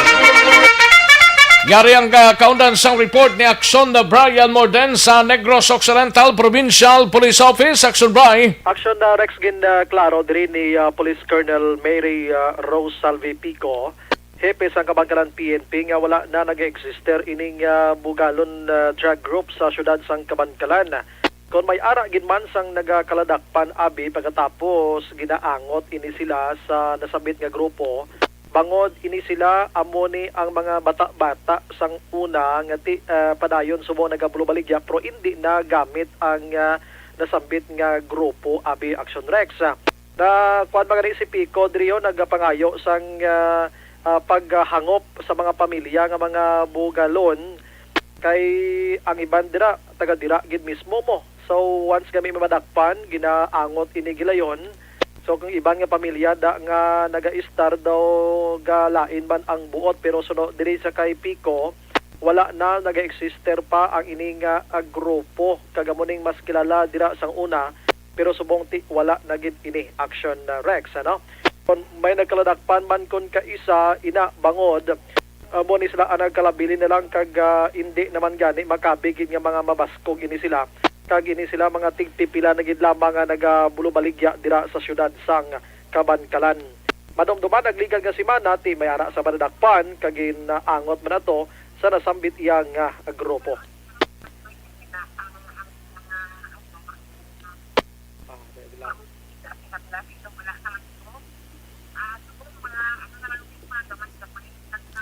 Yari ang, ah, kaundan sang report ni Aksyon na Brian Morden sa Negros Occidental Provincial Police Office. Aksyon, Bri. Aksyon na Rex, gin, ah, klaro diri ni, ah, Police Colonel Mary, ah, Rose Salvi Pico, hepe sang Kabankalan P N P, nga wala na nag-eksister ining, ah, Bugalon, ah, drug group sa siyudad sang Kabankalan. Kon may ara gid man sang nagakaladakpan, abi, pagkatapos ginaangot ini sila sa nasambit nga grupo, bangod ini sila amo ni ang mga bata-bata sang una nga ti-, ah, padayon subong nagabulubaligya, pero indi na gamit ang, ah, nasambit nga grupo, abi, Action Rex. Na kuwan ba gani si Pico diri, oh, nagapangayo sang, ah, ah, paghangop sa mga pamilya nga mga bugalon, kay ang iban dira taga dira gid mismo mo. So once nga may madakpan, ginaangot ini gilayon. So kung iban nga pamilya da nga nagaistar daw galain man ang buot, pero suno diri sa kay Pico, wala na nagaeksister pa ang ini nga, ah, grupo, kag amo ning mas kilala dira sang una, pero subong ti wala na gid ini, Action, ah, Rex, ano? Kon may nagkaladakpan man kon kaisa, ina, bangod, ah, mo ni sila ang nagkalabilin na lang, kag, ah, indi naman gani makabi gid nga mga mabaskog ini sila, kag ini sila mga tigpipila na gid lamang nga nagabulubaligya dira sa siyudad sang Kabankalan. Madumduman, nagligad nga semana, ti may ara sa madadakpan, kag ginaangot man ato sa nasambit iya nga grupo.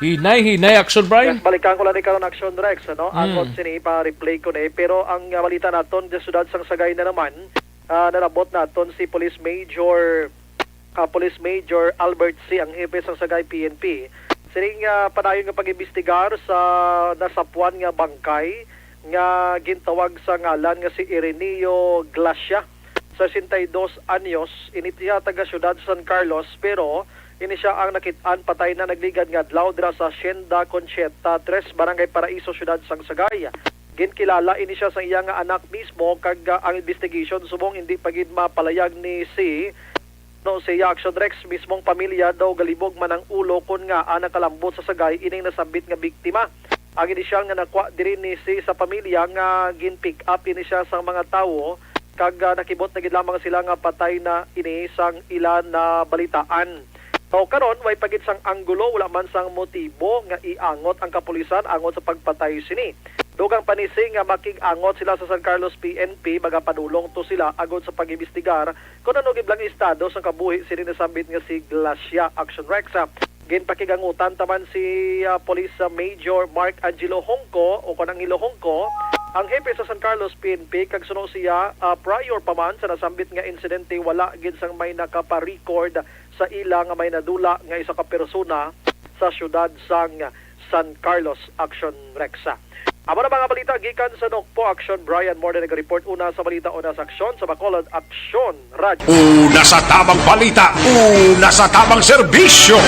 Hinay, hinay, Action Brian. Yes, balikan ko lang ni karon, Action Rex, ano? Mm. Angot sini, pa-replay ko ni. Pero ang, ah, balita naton, sa siyudad sang Sagay na naman, ah, nalabot naton si Police Major, ah, Police Major Albert C., ang hepe sang Sagay P N P. Sining, ah, padayon nga pag-imbestigar sa nasapuan nga bangkay nga gintawag sa ngalan nga si Ireneo Glacia, sesenta y dos anyos, ini siya taga siyudad San Carlos, pero ini siya ang nakit-an patay na nagligad nga adlaw dira sa Hacienda Concheta tres, Barangay Paraiso, siyudad sang Sagay. Ginkilala ini siya sa iya nga anak mismo, kag, ah, ang investigation subong hindi pa gid mapalayag ni si, no, si Action Rex, mismong pamilya daw galibog man ang ulo kon ngaa nakalambot sa Sagay ining nasambit nga biktima. Ang inisyal nga nakuha diri ni si sa pamilya nga gin-pick up ini siya sang mga tawo, kag, ah, nakibot na gid lamang sila nga patay na ini sang ila nabalitaan. So, karon, way pa gid sang anggulo, wala man sang motibo nga iangot ang kapulisan angot sa pagpatay sini. Dugang pa ni si nga makig-angot sila sa San Carlos P N P, magapadulong to sila agod sa pag-imbestigar kon ano gid lang estado sang kabuhi sini nasambit nga si Glacia, Action Rex. Ginpakigangutan ta man si, ah, Police, ah, Major Mark Angelo Hongco, o kon Angelo Hongco, ang hepe sa San Carlos P N P, kag suno siya, ah, prior pa man sa nasambit nga insidente, wala gid sang may nakaparecord sa ila nga may nadula nga isa ka persona sa siyudad sang San Carlos, Action Rex. Amo na mga balita gikan sa Nokpo, Action Brian. More na nag-report una sa balita, una sa aksyon sa Bacolod, Aksyon Radyo. Una sa tamang balita, una sa tamang serbisyo.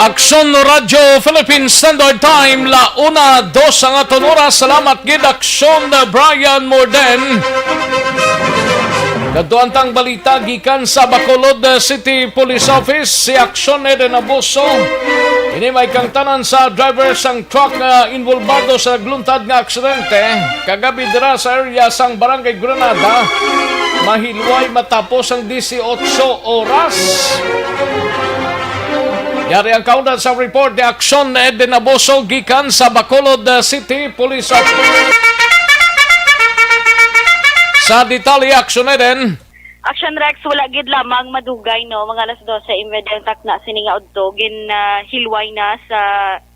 Aksyon Radyo Philippine Standard Time, la una dos ang aton oras. Salamat gid, Aksyon Brian Morden. Kadto ang tang balita gikan sa Bacolod City Police Office, si Aksyon Eden Abuso. Ini may kangtanan sa driver sang truck nga involbado sa nagluntad nga aksidente kagabi dira sa area sang Barangay Granada, mahilway matapos ang disiotso oras. Yari ang kaundan sa report ni Aksyon Eden Abuso gikan sa Bacolod City Police Office. Sa detalye, Aksyon Eden. Action Rex, wala gid lamang madugay, no, mga alas dose y media ang takna sini nga udto, gin ah, hilway na sa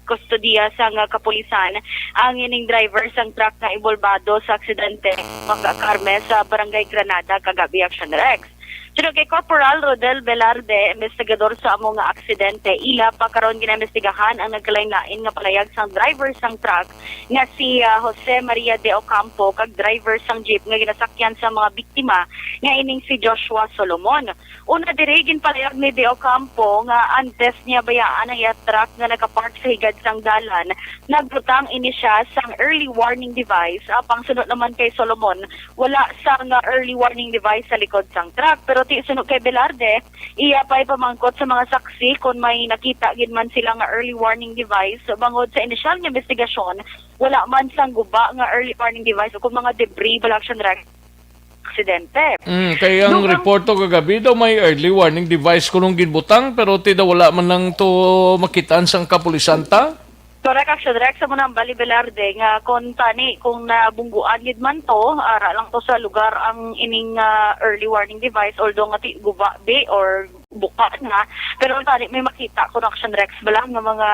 kustodiya sang ah, kapulisan ang ining driver sang truck nga involbado sa aksidente, mga Carmen, sa Barangay Granada kagabi, Action Rex. Suno kay Corporal Rodel Velarde, investigador sa amo nga aksidente, ila pa karon ginaimbestigahan ang nagkalain-lain nga palayag sang driver sang truck nga si ah, Jose Maria de Ocampo kag driver sang jeep nga ginasakyan sa mga biktima nga ining si Joshua Solomon. Una diri, ginpalayag ni De Ocampo nga antes niya bayaan ang iya truck nga nakapark sa higad sang dalan, nagbutang ini siya sang early warning device. Apang suno naman kay Solomon, wala sang early warning device sa likod sang truck. Pero ti suno kay Velarde, iya pa'y pamangkot sa mga saksi kon may nakita gid man sila nga early warning device. Bangod sa inisyal nga investigasyon, wala man sang guba nga early warning device o kung mga debris bala, Action Rex, aksidente. Mm, kay ang Dugang report to kagabi daw may early warning device kunong ginbutang, pero ti daw wala man lang to makitaan sang kapulisan ta. Correct, Action Rex, sa munang Bali Velarde nga kung tani, kung nabungguan gid man to, ara lang to sa lugar ang ining ah, early warning device, although nga ti guba bi or buka na, pero tani may makita ko, Action Rex, bala nga mga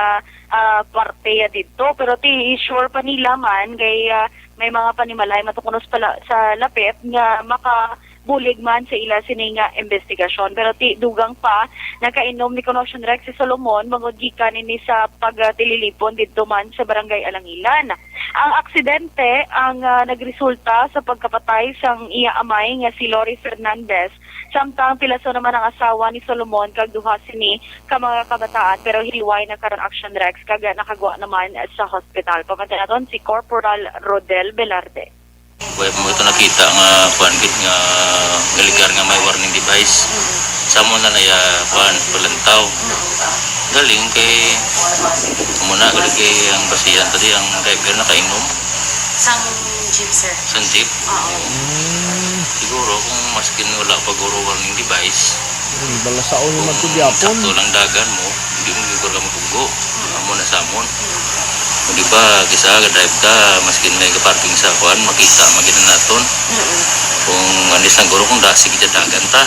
ah, parte ya didto, pero ti sure pa nila man kay ah, may mga panimalay matukunos pala sa lapit nga makabulig man sa ila sini nga investigasyon. Pero ti dugang pa, nakainom ni Connection Rex si Solomon bangod gikan ini sa pagtililipon didto man sa Barangay Alangilan. Ang aksidente ang ah, nagresulta sa pagkapatay sang iya amay nga si Lori Fernandez, samtang pilaso naman ang asawa ni Solomon kag duha sini ka mga kabataan, pero hilway na karon, Action Rex, kag nakagwa naman sa hospital. Pamati naton si Corporal Rodel Velarde. Wala mo ito nakita nga kuan gid nga illegal nga may warning device. Sa mo na naya kuan, palantaw. Galing kay, amo na, galing kay ang basihan tadi, ang driver nakainom. Sang jeep, sir. Sang jeep? Oo. Mm. Siguro kung maskin wala pa guro warning device, Hmm, balasaon naman to kung gyapon. Sakto lang dagan mo, hindi mo siguro ka mabugo. Amo na sa amon. Di ba, kisa ga-drive ka, maskin may ga-parking sa kuan, makita, magina naton. Mm-mm. Kung ano, siguro kung dasi kita dagan ta.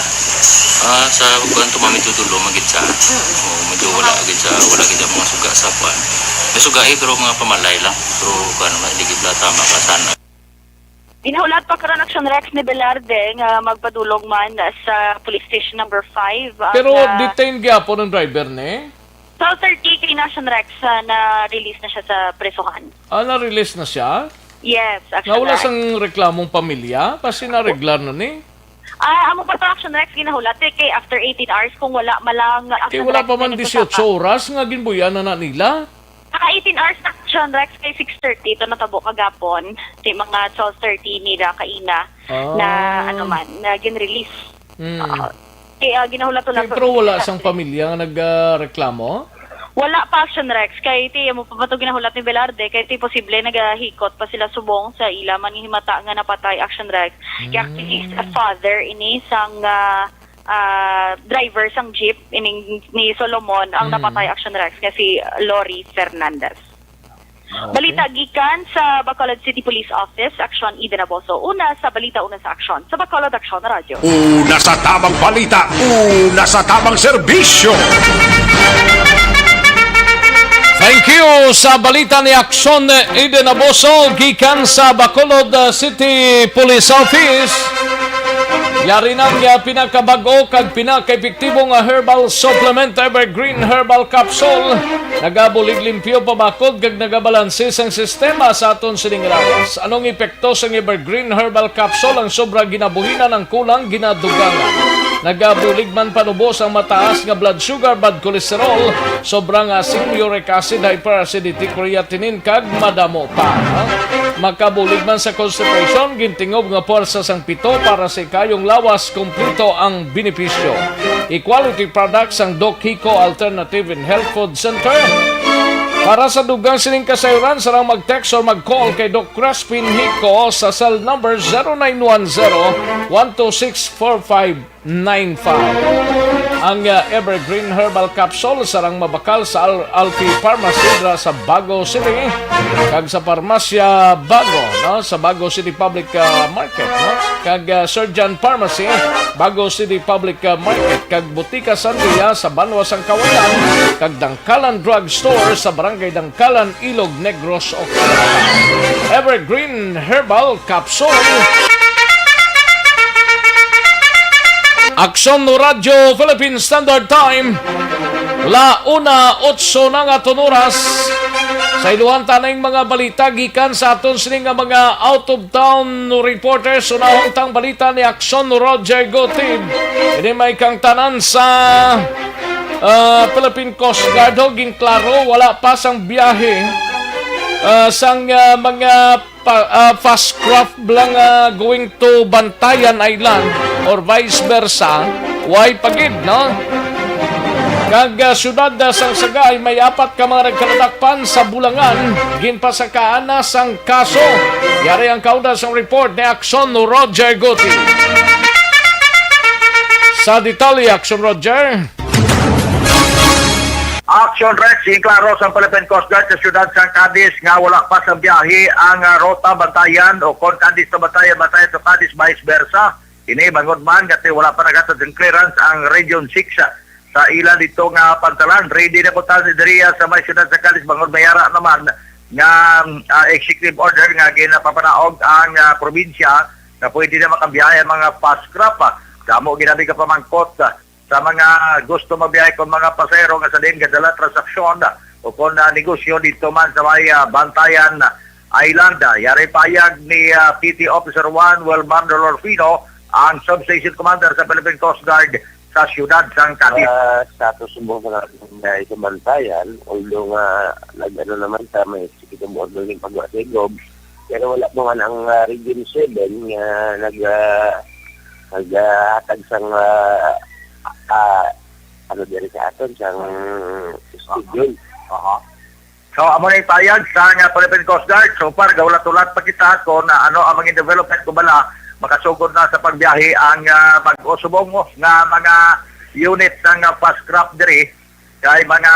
Ah, sa kuan to, mami, tutulo, magit sa. Mm-mm. Oh, medyo wala gid sa, wala gid ang mga suga sa kuan. May suga eh, pero mga pamalay lang. Pero kuan naman, hindi gid tama ka sana. Ginahulat pa karon, Action Rex, ni Velarde nga magpadulong man sa Police Station Number five ang, Pero ah, detained gyapon ang driver ni? Twelve thirty kay Action Rex, ah, na-release na siya sa presohan. Ah, na-release na siya? Yes, Action Rex. Nga wala sang reklamong pamilya? Kasi na-regular na ni? Ah, amo pa to, Action Rex, ginahulat eh, kay after eighteen hours kung wala malang Kay wala pa man disiotso oras nga ginbuyan na na nila. Naka eighteen hours na, Action Rex, kay six thirty to natabo kagapon. Ti mga twelve thirty nila kaina na, Ah. ano man, na gin-release. Mm. Oo. Ti, ah, ginahulat-hulat Ti, pero wala sang pamilya nga nagreklamo? Wala pa, Action Rex. Kay ti, amo pa ba to ginahulat ni Velarde? Kay ti, posible nagahikot pa sila subong sa ila man nga himata nga napatay, Action Rex. Kaya Mm. si father ini sang, ah, ah, driver sang jeep ining ni Solomon ang Mm. napatay, Action Rex, nga si Lori Fernandez. Okay. Balita gikan sa Bacolod City Police Office, Action Eden Aboso. Una sa balita, una sa aksyon. Sa Bacolod Aksyon Radyo. Una sa tamang balita, una sa tamang serbisyo. Thank you sa balita ni Aksyon Eden Aboso gikan sa Bacolod, uh, City Police Office. Yari na ang, uh, pinakabag-o kag pinakaepektibo nga herbal supplement, Evergreen Herbal Capsule. Nagabulig limpyo, pabakod kag nagabalanse sang sistema sa aton sining lawas. Anong epekto sang Evergreen Herbal Capsule? Ang sobra ginabuhinan, ang kulang ginadugangan. Nagabulig man panubos ang mataas nga blood sugar, bad cholesterol, sobra nga asin, uric acid, hyperacidity, creatinine, kag madamo pa. Makabulig man sa constipation, gintingob nga puwersa sang pito para sa ikayong lawas, kompleto ang benepisyo. Equality products ang Doc Hico Alternative and Health Food Center. Para sa dugang sining kasayuran, sarang mag-text or mag-call kay Doc Crispin Hico sa cell number zero nine one zero, one two six, four five nine five. Ang, uh, Evergreen Herbal Capsule sarang mabakal sa Al- Alfie Pharmacy dira sa Bago City kag sa Parmasya Bago, no, sa Bago City Public, uh, Market, no, kag, uh, Surgeon Pharmacy, Bago City Public, uh, Market, kag Butika San Villa sa Banwa sang Kawayan, kag Dangkalan Drug Store sa Barangay Dangkalan, Ilog Negros, Occidental. Evergreen Herbal Capsule. Aksyon Radio Philippine Standard Time, la una otso na nga aton oras. Sa iluhan ta ning mga balita gikan sa aton sini nga mga out of town reporters. Unahon tang balita ni Aksyon Roger Gutib. Ini may kang tanan sa, ah, Philippine Coast Guard ho, ginklaro, wala pa sang biyahe, ah, sang, ah, mga pa, ah, fast craft lang, ah, going to Bantayan Island or vice versa, way pa gid, no? Kag, ah, siyudad, ah, sang Sagay, may apat ka mga nagkaladakpan sa bulangan, ginpasakaan na sang kaso. Yari ang kaunda sang report ni Aksyon Roger Guti. Sa detalye, Aksyon Roger. Action Rex, ginklaro sang Philippine Coast Guard sa siyudad sang Cadiz nga wala pa sang biyahe ang, ah, ruta Bantayan o kon Cadiz to Bantayan, Bantayan to Cadiz, vice versa. Ini bangod man nga ti wala pa naghatod sang clearance ang Region six, ah, sa ila dito nga pantalan. Ready na po tayo diriya sa may siyudad sa Cadiz bangod may ara naman nga, ah, executive order nga ginapapanaog ang, ah, probinsya nga pwede na makabiyahe ang mga fast craft, ah. Damo ginabi ka pamangkot, ah, sa mga gusto mabiyahe kon mga pasahero nga sa diin gadala transaksyon, ah, o kon, ah, negosyo dito man sa may, ah, Bantayan Island. Ah, yari payag ni, ah, P T Officer one Wilmar Dolorfino, ang Substation Commander sa Philippine Coast Guard sa siyudad sang Cadiz. Ah, status mo sa, sa Bantayan, although nga nag-ano naman sa may executive order ng pagwa sa Igob, pero wala pa man ang, ah, Region seven nga nag, ah, nag, ah, hatag sang, ah, ah, ano diri sa aton, sang schedule. Aha. So, amo na yung payag sa nga Philippine Coast Guard. So far, gaulat-ulat pa kita kung, ah, ano ang mga development kung bala makasugod na sa pagbiyahe ang, ah, bag-o subong nga mga unit sang, ah, fast craft diri. Kay mga,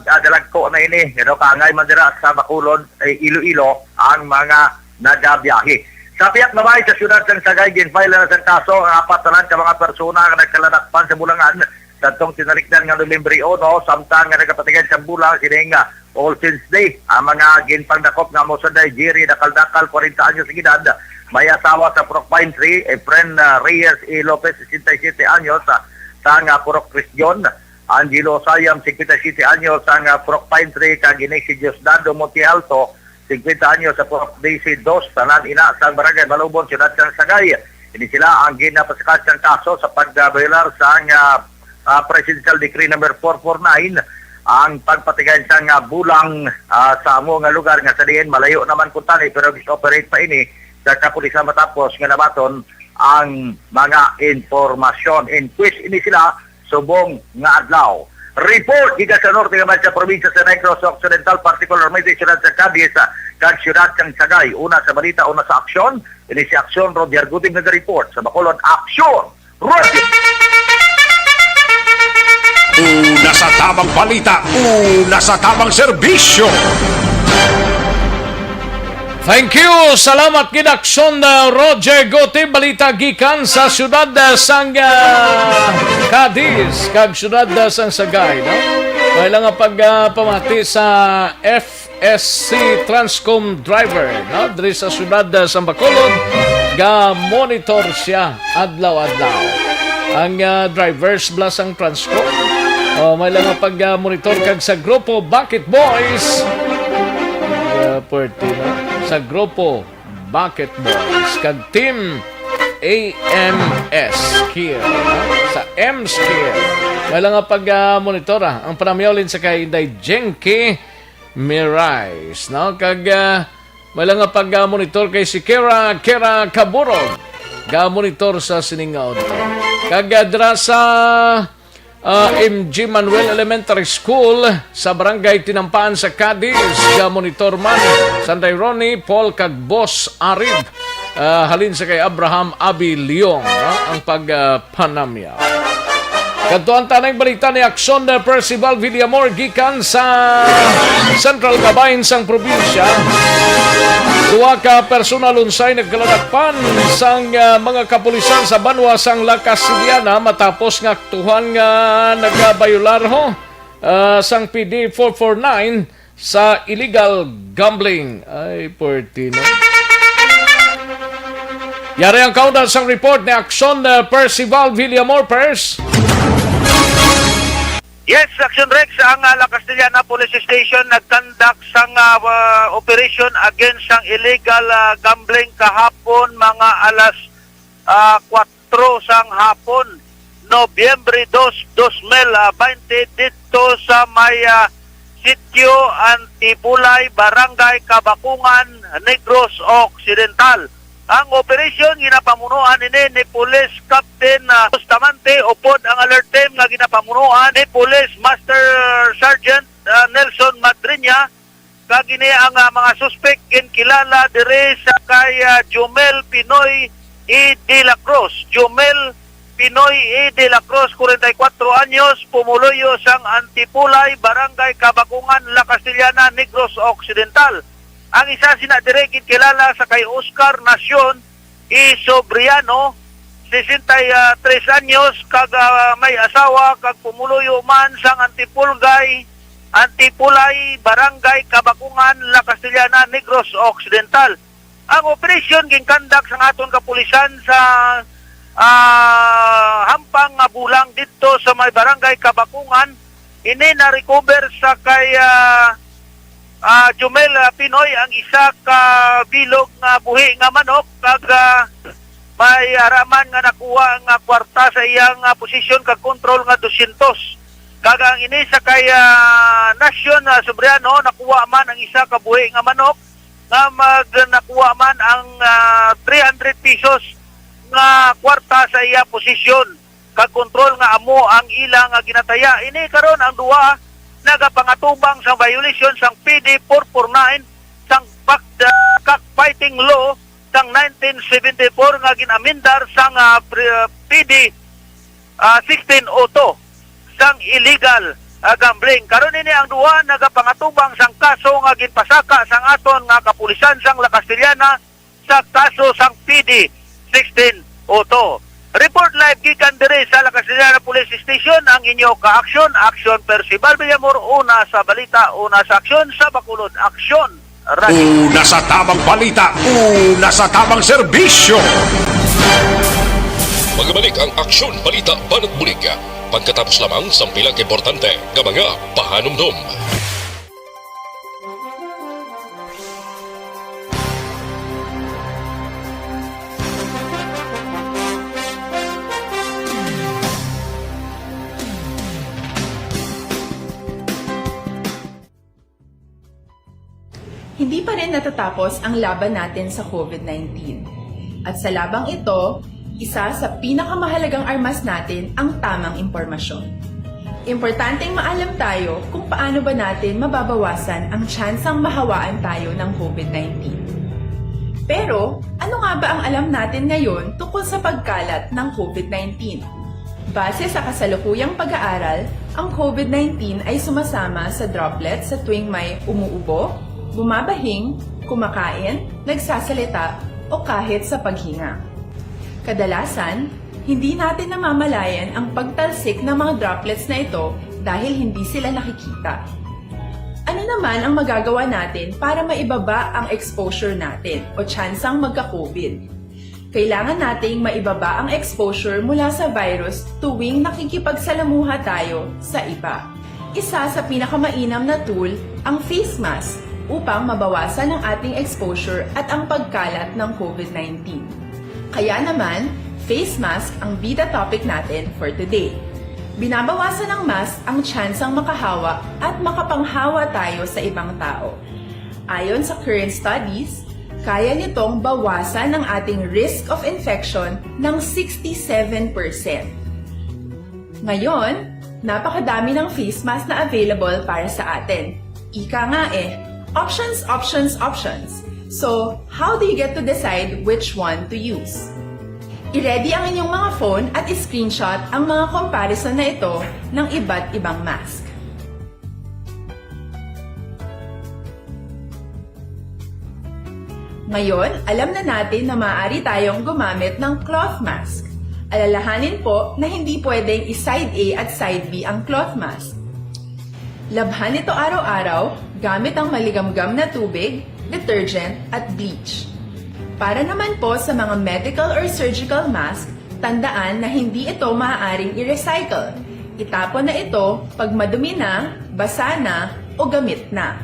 ah, dalagko na ini, you know, kaangay man dira sa Bacolod, eh, Iloilo ang mga nagabiyahe. Sa pihak naman sa siyudad sang Sagay, ginfile na sang kaso ang apat tanan ka mga persona nga nagkaladakpan sa bulangan sadtong tinalikdan nga Nobyembre uno, samtang nga nagapatigad sang bulang sining, ah, All Saints Day. Ang mga ginpangdakop nga amo sanday Jerry Dakal-Dakal, kwarenta anyos ang edad, may asawa sa Purok Pine Tree, Efren, ah, Reyes E. Lopez, sesenta y siete anyos, ah, sang, ah, Purok Tres John, Angelo Sayam, singkwenta y siyete anyos, sang, ah, Purok Pine Tree, kag ini si Diosdado Monte Alto, singkwenta anyos, sa Purok Daisy Dos, tanan ina sang Barangay Malubon, Siyudad sang Sagay. Ini sila ang ginapasakat sang kaso sa pagbayolar sang, ah, ah, Presidential Decree number four four nine, ang pagpatigayon sang, ah, bulang, ah, sa amo nga lugar nga sa diin malayo naman kuntani, pero gis-operate pa ini sa kapulisan matapos nga nabaton ang mga impormasyon. Inquest ini sila subong nga adlaw. Report gikan sa norte nga sa probinsya sa Negros Occidental, particularmente siyudad sa Cadiz, ah, kag siyudad sang Sagay. Una sa balita, una sa aksyon, ini si Aksyon Roger Guting nag-report sa Bacolod. Aksyon! Roger! Una sa tamang balita, una sa tamang serbisyo. Thank you. Salamat gid, Aksyon, uh, Roger Gote. Balita gikan sa siyudad, uh, sang, uh, Cadiz kag siyudad, uh, sang Sagay, no? May lang nga pag, uh, pamati sa F S C Transcom driver, no? Diri sa siyudad, uh, sang Bacolod, ga-monitor siya adlaw-adlaw. Ang, ah, drivers bala sang Transcom, oh, may lang nga pag, ah, monitor kag sa grupo Bakit Boys. Ah, pwerte, no? Sa grupo Bakit Boys kag Team A M S Care, no? Sa M S Care. May lang nga pag-, ah, monitora ang panamyaw lin sa kay Inday Jenky Mirais, no? Kag, ah, may lang nga pag-, ah, monitor kay si Kira, Kira Kaburog. Ga-monitor sa sining nga auto. Kag, ah, dira sa ah, M G Manuel Elementary School sa Barangay Tinampaan sa Cadiz. Ga-monitor man Sanday Ronnie, Paul, kag Boss Arib, ah, halin sa kay Abraham Abi Leong, no? Ang pagpanamya. Kadtuan ta ning balita ni Aksyon, ah, Percival Villamor gikan sa Central Kabayan sang probinsya. Duha ka personal unsay nagkaladakpan sang, ah, mga kapulisan sa banwa sang La Castellana matapos nga tuhan nga nagabayular ho, ah, sang P D four four nine sa illegal gambling. Ay, puwerte, no? Yari ang kaundan sang report ni Aksyon, ah, Percival Villamor, Pers. Yes, Action Rex, ang, ah, La Castellana Police Station nagkandak sang, ah, ah, operation against sang illegal, ah, gambling kahapon, mga alas, ah, kwatro sang hapon, Nobyembre dos, dos mil, ah, baynte, didto sa may, ah, Sitio Antipulay, Barangay Kabakungan, Negros Occidental. Ang operasyon ginapamunuan ini ni Police Captain, ah, Bustamante, upod ang alert team nga ginapamunuan ni Police Master Sergeant, ah, Nelson Madriña. Kag ini ang, ah, mga suspek ginkilala diri sa kay, ah, Jumel Pinoy E. De La Cruz. Jumel Pinoy E. De La Cruz, forty-four anyos, pumuluyo sang Antipulay, Barangay Kabakungan, La Castellana, Negros Occidental. Ang isa sina diri ginkilala sa kay Oscar Nacion E. Sobriano, sesenta y tres anyos, kag, ah, may asawa kag pumuluyo man sang Antipulgay, Antipulay, Barangay Kabakungan, La Castellana, Negros Occidental. Ang operasyon ginkandak sang aton kapulisan sa, ah, hampang nga bulang didto sa may Barangay Kabakungan. Ini na-recover sa kay, ah, ah, Jumel, ah, Pinoy ang isa ka bilog nga buhi nga manok, kag, ah, may araman nga nakuha nga kwarta sa iyang, ah, posisyon kag kontrol nga dosyentos. Kag ang ini sa kay, ah, Nasyon, ah, Sobriano, nakuha man ang isa ka buhi nga manok nga mag-, nakuha man ang, ah, three hundred pesos nga kwarta sa iya posisyon kag kontrol nga amo ang ila nga ginataya. Ini karon ang duha nagapangatubang sa violation sang P D four four nine sang Cock-, Cockfighting Law sang nineteen seventy-four nga gin-amendar sang, ah, pre-, P D, ah, sixteen oh two sang illegal, ah, gambling. Karon ini ang duha nagapangatubang sang kaso nga ginpasaka sang aton nga kapulisan sang La Castellana sa kaso sang P D sixteen oh two. Report live gikan diri sa La Castellana Police Station ang inyo ka-aksyon, Aksyon Percival Villamor, una sa balita, una sa aksyon, sa Bacolod Aksyon Radio. Una sa tamang balita, una sa tamang serbisyo. Magabalik ang Aksyon Balita Banat Bulig pagkatapos lamang sang pila ka importante nga mga pahanumdom. Hindi pa rin natatapos ang laban natin sa COVID nineteen. At sa labang ito, isa sa pinakamahalagang armas natin ang tamang impormasyon. Importanteng maalam tayo kung paano ba natin mababawasan ang tsansang mahawaan tayo ng COVID nineteen. Pero, ano nga ba ang alam natin ngayon tungkol sa pagkalat ng COVID nineteen? Base sa kasalukuyang pag-aaral, ang COVID nineteen ay sumasama sa droplets sa tuwing may umuubo, bumabahing, kumakain, nagsasalita, o kahit sa paghinga. Kadalasan, hindi natin namamalayan ang pagtalsik ng mga droplets na ito dahil hindi sila nakikita. Ano naman ang magagawa natin para maibaba ang exposure natin o tsansang magka-COVID? Kailangan nating maibaba ang exposure mula sa virus tuwing nakikipagsalamuha tayo sa iba. Isa sa pinakamainam na tool ang face mask upang mabawasan ang ating exposure at ang pagkalat ng COVID nineteen. Kaya naman, face mask ang bida topic natin for today. Binabawasan ng mask ang tsansang makahawa at makapanghawa tayo sa ibang tao. Ayon sa current studies, kaya nitong bawasan ang ating risk of infection ng sixty-seven percent. Ngayon, napakadami ng face mask na available para sa atin. Ika nga eh, options, options, options. So, how do you get to decide which one to use? I-ready ang inyong mga phone at i-screenshot ang mga comparison na ito ng iba't ibang mask. Ngayon, alam na natin na maaari tayong gumamit ng cloth mask. Alalahanin po na hindi pwedeng i-side A at side B ang cloth mask. Labhan ito araw-araw gamit ang maligamgam na tubig, detergent, at bleach. Para naman po sa mga medical or surgical mask, tandaan na hindi ito maaaring i-recycle. Itapon na ito pag madumi na, basa na, o gamit na.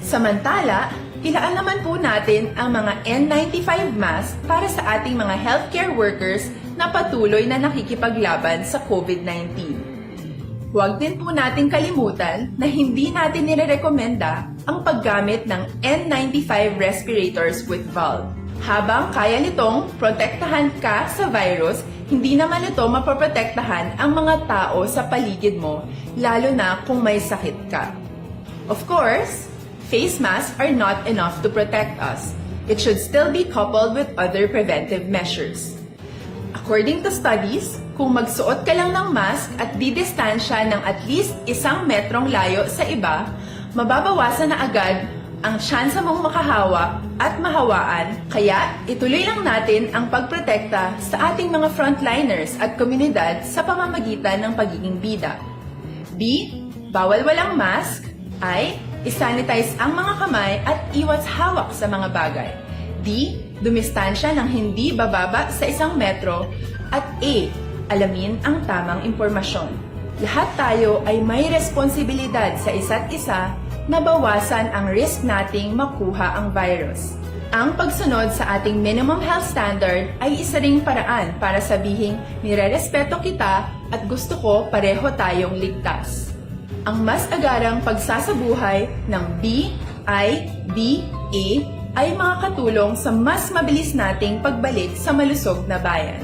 Samantala, ilaan naman po natin ang mga N ninety-five mask para sa ating mga healthcare workers na patuloy na nakikipaglaban sa COVID nineteen. Huwag din po nating kalimutan na hindi natin nirerekomenda ang paggamit ng N ninety-five respirators with valve. Habang kaya nitong protektahan ka sa virus, hindi naman ito mapoprotektahan ang mga tao sa paligid mo, lalo na kung may sakit ka. Of course, face masks are not enough to protect us. It should still be coupled with other preventive measures. According to studies, kung magsuot ka lang ng mask at didistansya ng at least isang metrong layo sa iba, mababawasan na agad ang tsansa mong makahawa at mahawaan. Kaya, ituloy lang natin ang pagprotekta sa ating mga frontliners at komunidad sa pamamagitan ng pagiging bida. B, bawal walang mask. I, isanitize ang mga kamay at iwas hawak sa mga bagay. D, dumistansya ng hindi bababa sa isang metro. At E, alamin ang tamang impormasyon. Lahat tayo ay may responsibilidad sa isa't isa na bawasan ang risk nating makuha ang virus. Ang pagsunod sa ating minimum health standard ay isa ring paraan para sabihing nirerespeto kita at gusto ko pareho tayong ligtas. Ang mas agarang pagsasabuhay ng B, I, B, A ay makakatulong sa mas mabilis nating pagbalik sa malusog na bayan.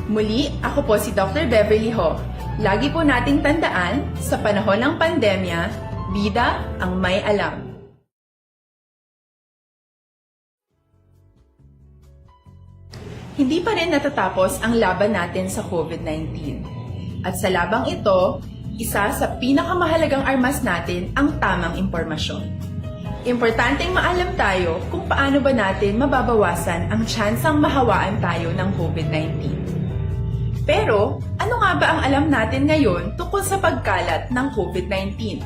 Muli, ako po si Doctor Beverly Ho. Lagi po nating tandaan, sa panahon ng pandemya, bida ang may alam. Hindi pa rin natatapos ang laban natin sa COVID nineteen. At sa labang ito, isa sa pinakamahalagang armas natin ang tamang impormasyon. Importanteng maalam tayo kung paano ba natin mababawasan ang tsansang mahawaan tayo ng COVID nineteen. Pero, ano nga ba ang alam natin ngayon tungkol sa pagkalat ng COVID nineteen?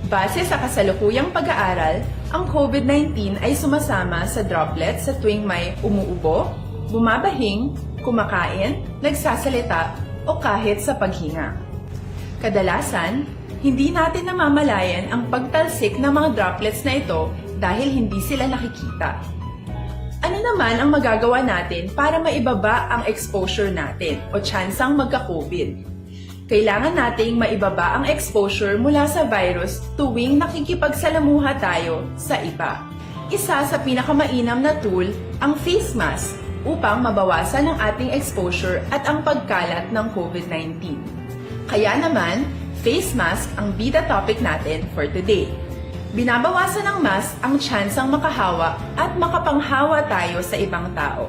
Base sa kasalukuyang pag-aaral, ang COVID nineteen ay sumasama sa droplets sa tuwing may umuubo, bumabahing, kumakain, nagsasalita, o kahit sa paghinga. Kadalasan, hindi natin namamalayan ang pagtalsik ng mga droplets na ito dahil hindi sila nakikita. Ano naman ang magagawa natin para maibaba ang exposure natin o tsansang magka-COVID? Kailangan nating maibaba ang exposure mula sa virus tuwing nakikipagsalamuha tayo sa iba. Isa sa pinakamainam na tool ang face mask upang mabawasan ang ating exposure at ang pagkalat ng COVID nineteen. Kaya naman, face mask ang bida topic natin for today. Binabawasan ng mask ang tsansang makahawa at makapanghawa tayo sa ibang tao.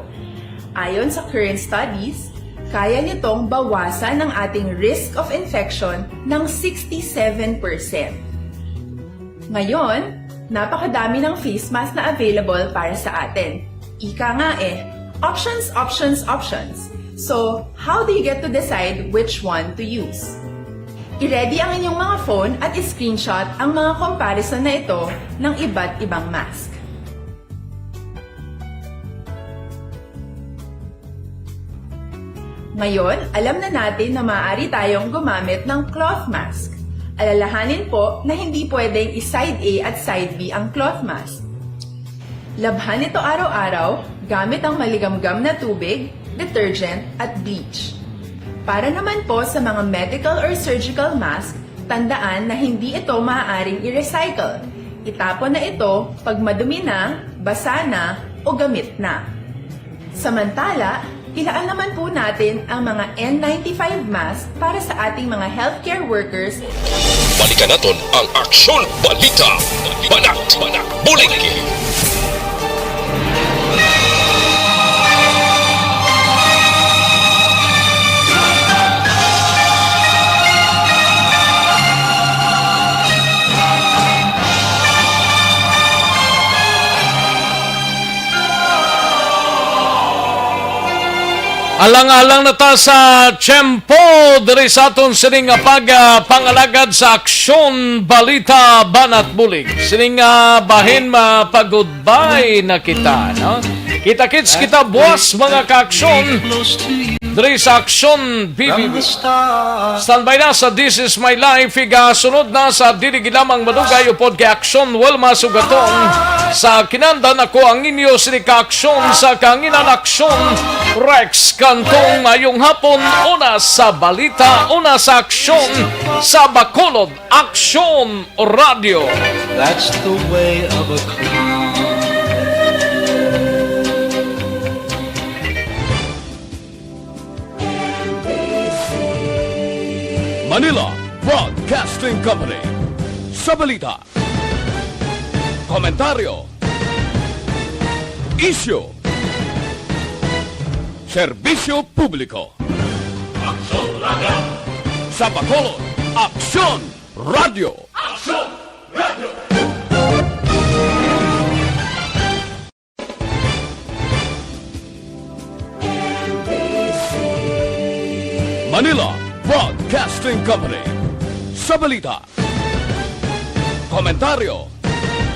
Ayon sa current studies, kaya nitong bawasan ang ating risk of infection ng sixty-seven percent. Ngayon, napakadami ng face mask na available para sa atin. Ika nga eh, options, options, options. So, how do you get to decide which one to use? I-ready ang inyong mga phone at i-screenshot ang mga comparison na ito ng iba't ibang mask. Ngayon, alam na natin na maaari tayong gumamit ng cloth mask. Alalahanin po na hindi pwedeng i-side A at side B ang cloth mask. Labhan ito araw-araw Gamit ang maligamgam na tubig, detergent, at bleach. Para naman po sa mga medical or surgical mask, tandaan na hindi ito maaaring i-recycle. Itapon na ito pag madumi na, basa na, o gamit na. Samantala, ilaan naman po natin ang mga N ninety-five mask para sa ating mga healthcare workers. Balikan naton ang Aksyon Balita, Banat, Banat, Bulig. Alang-alang na ta sa tiyempo diri sa aton sining nga pag, ah, pangalagad sa Aksyon Balita Banat Bulig. Sining nga bahin mapag-goodbye na kita, no? Kita-kits kita buwas, mga ka-aksyon, diri sa Aksyon B B B. Standby na sa This Is My Life, igasunod na sa dili gid lamang madugay upod kay Aksyon Wilma Sugaton. Sa kinandan, ako ang inyo sini ka-aksyon sa kanginan, Aksyon Rex Cantong. Mayong hapon, una sa balita, una sa aksyon, sa Bacolod Aksyon Radio. That's the way of a clown. Manila Broadcasting Company. Sa balita, komentaryo, isyu, serbisyo publiko. Aksyon Radio. Sa Bacolod, Aksyon Radio. Aksyon Radio. Manila Broadcasting Company. Sa balita, komentaryo,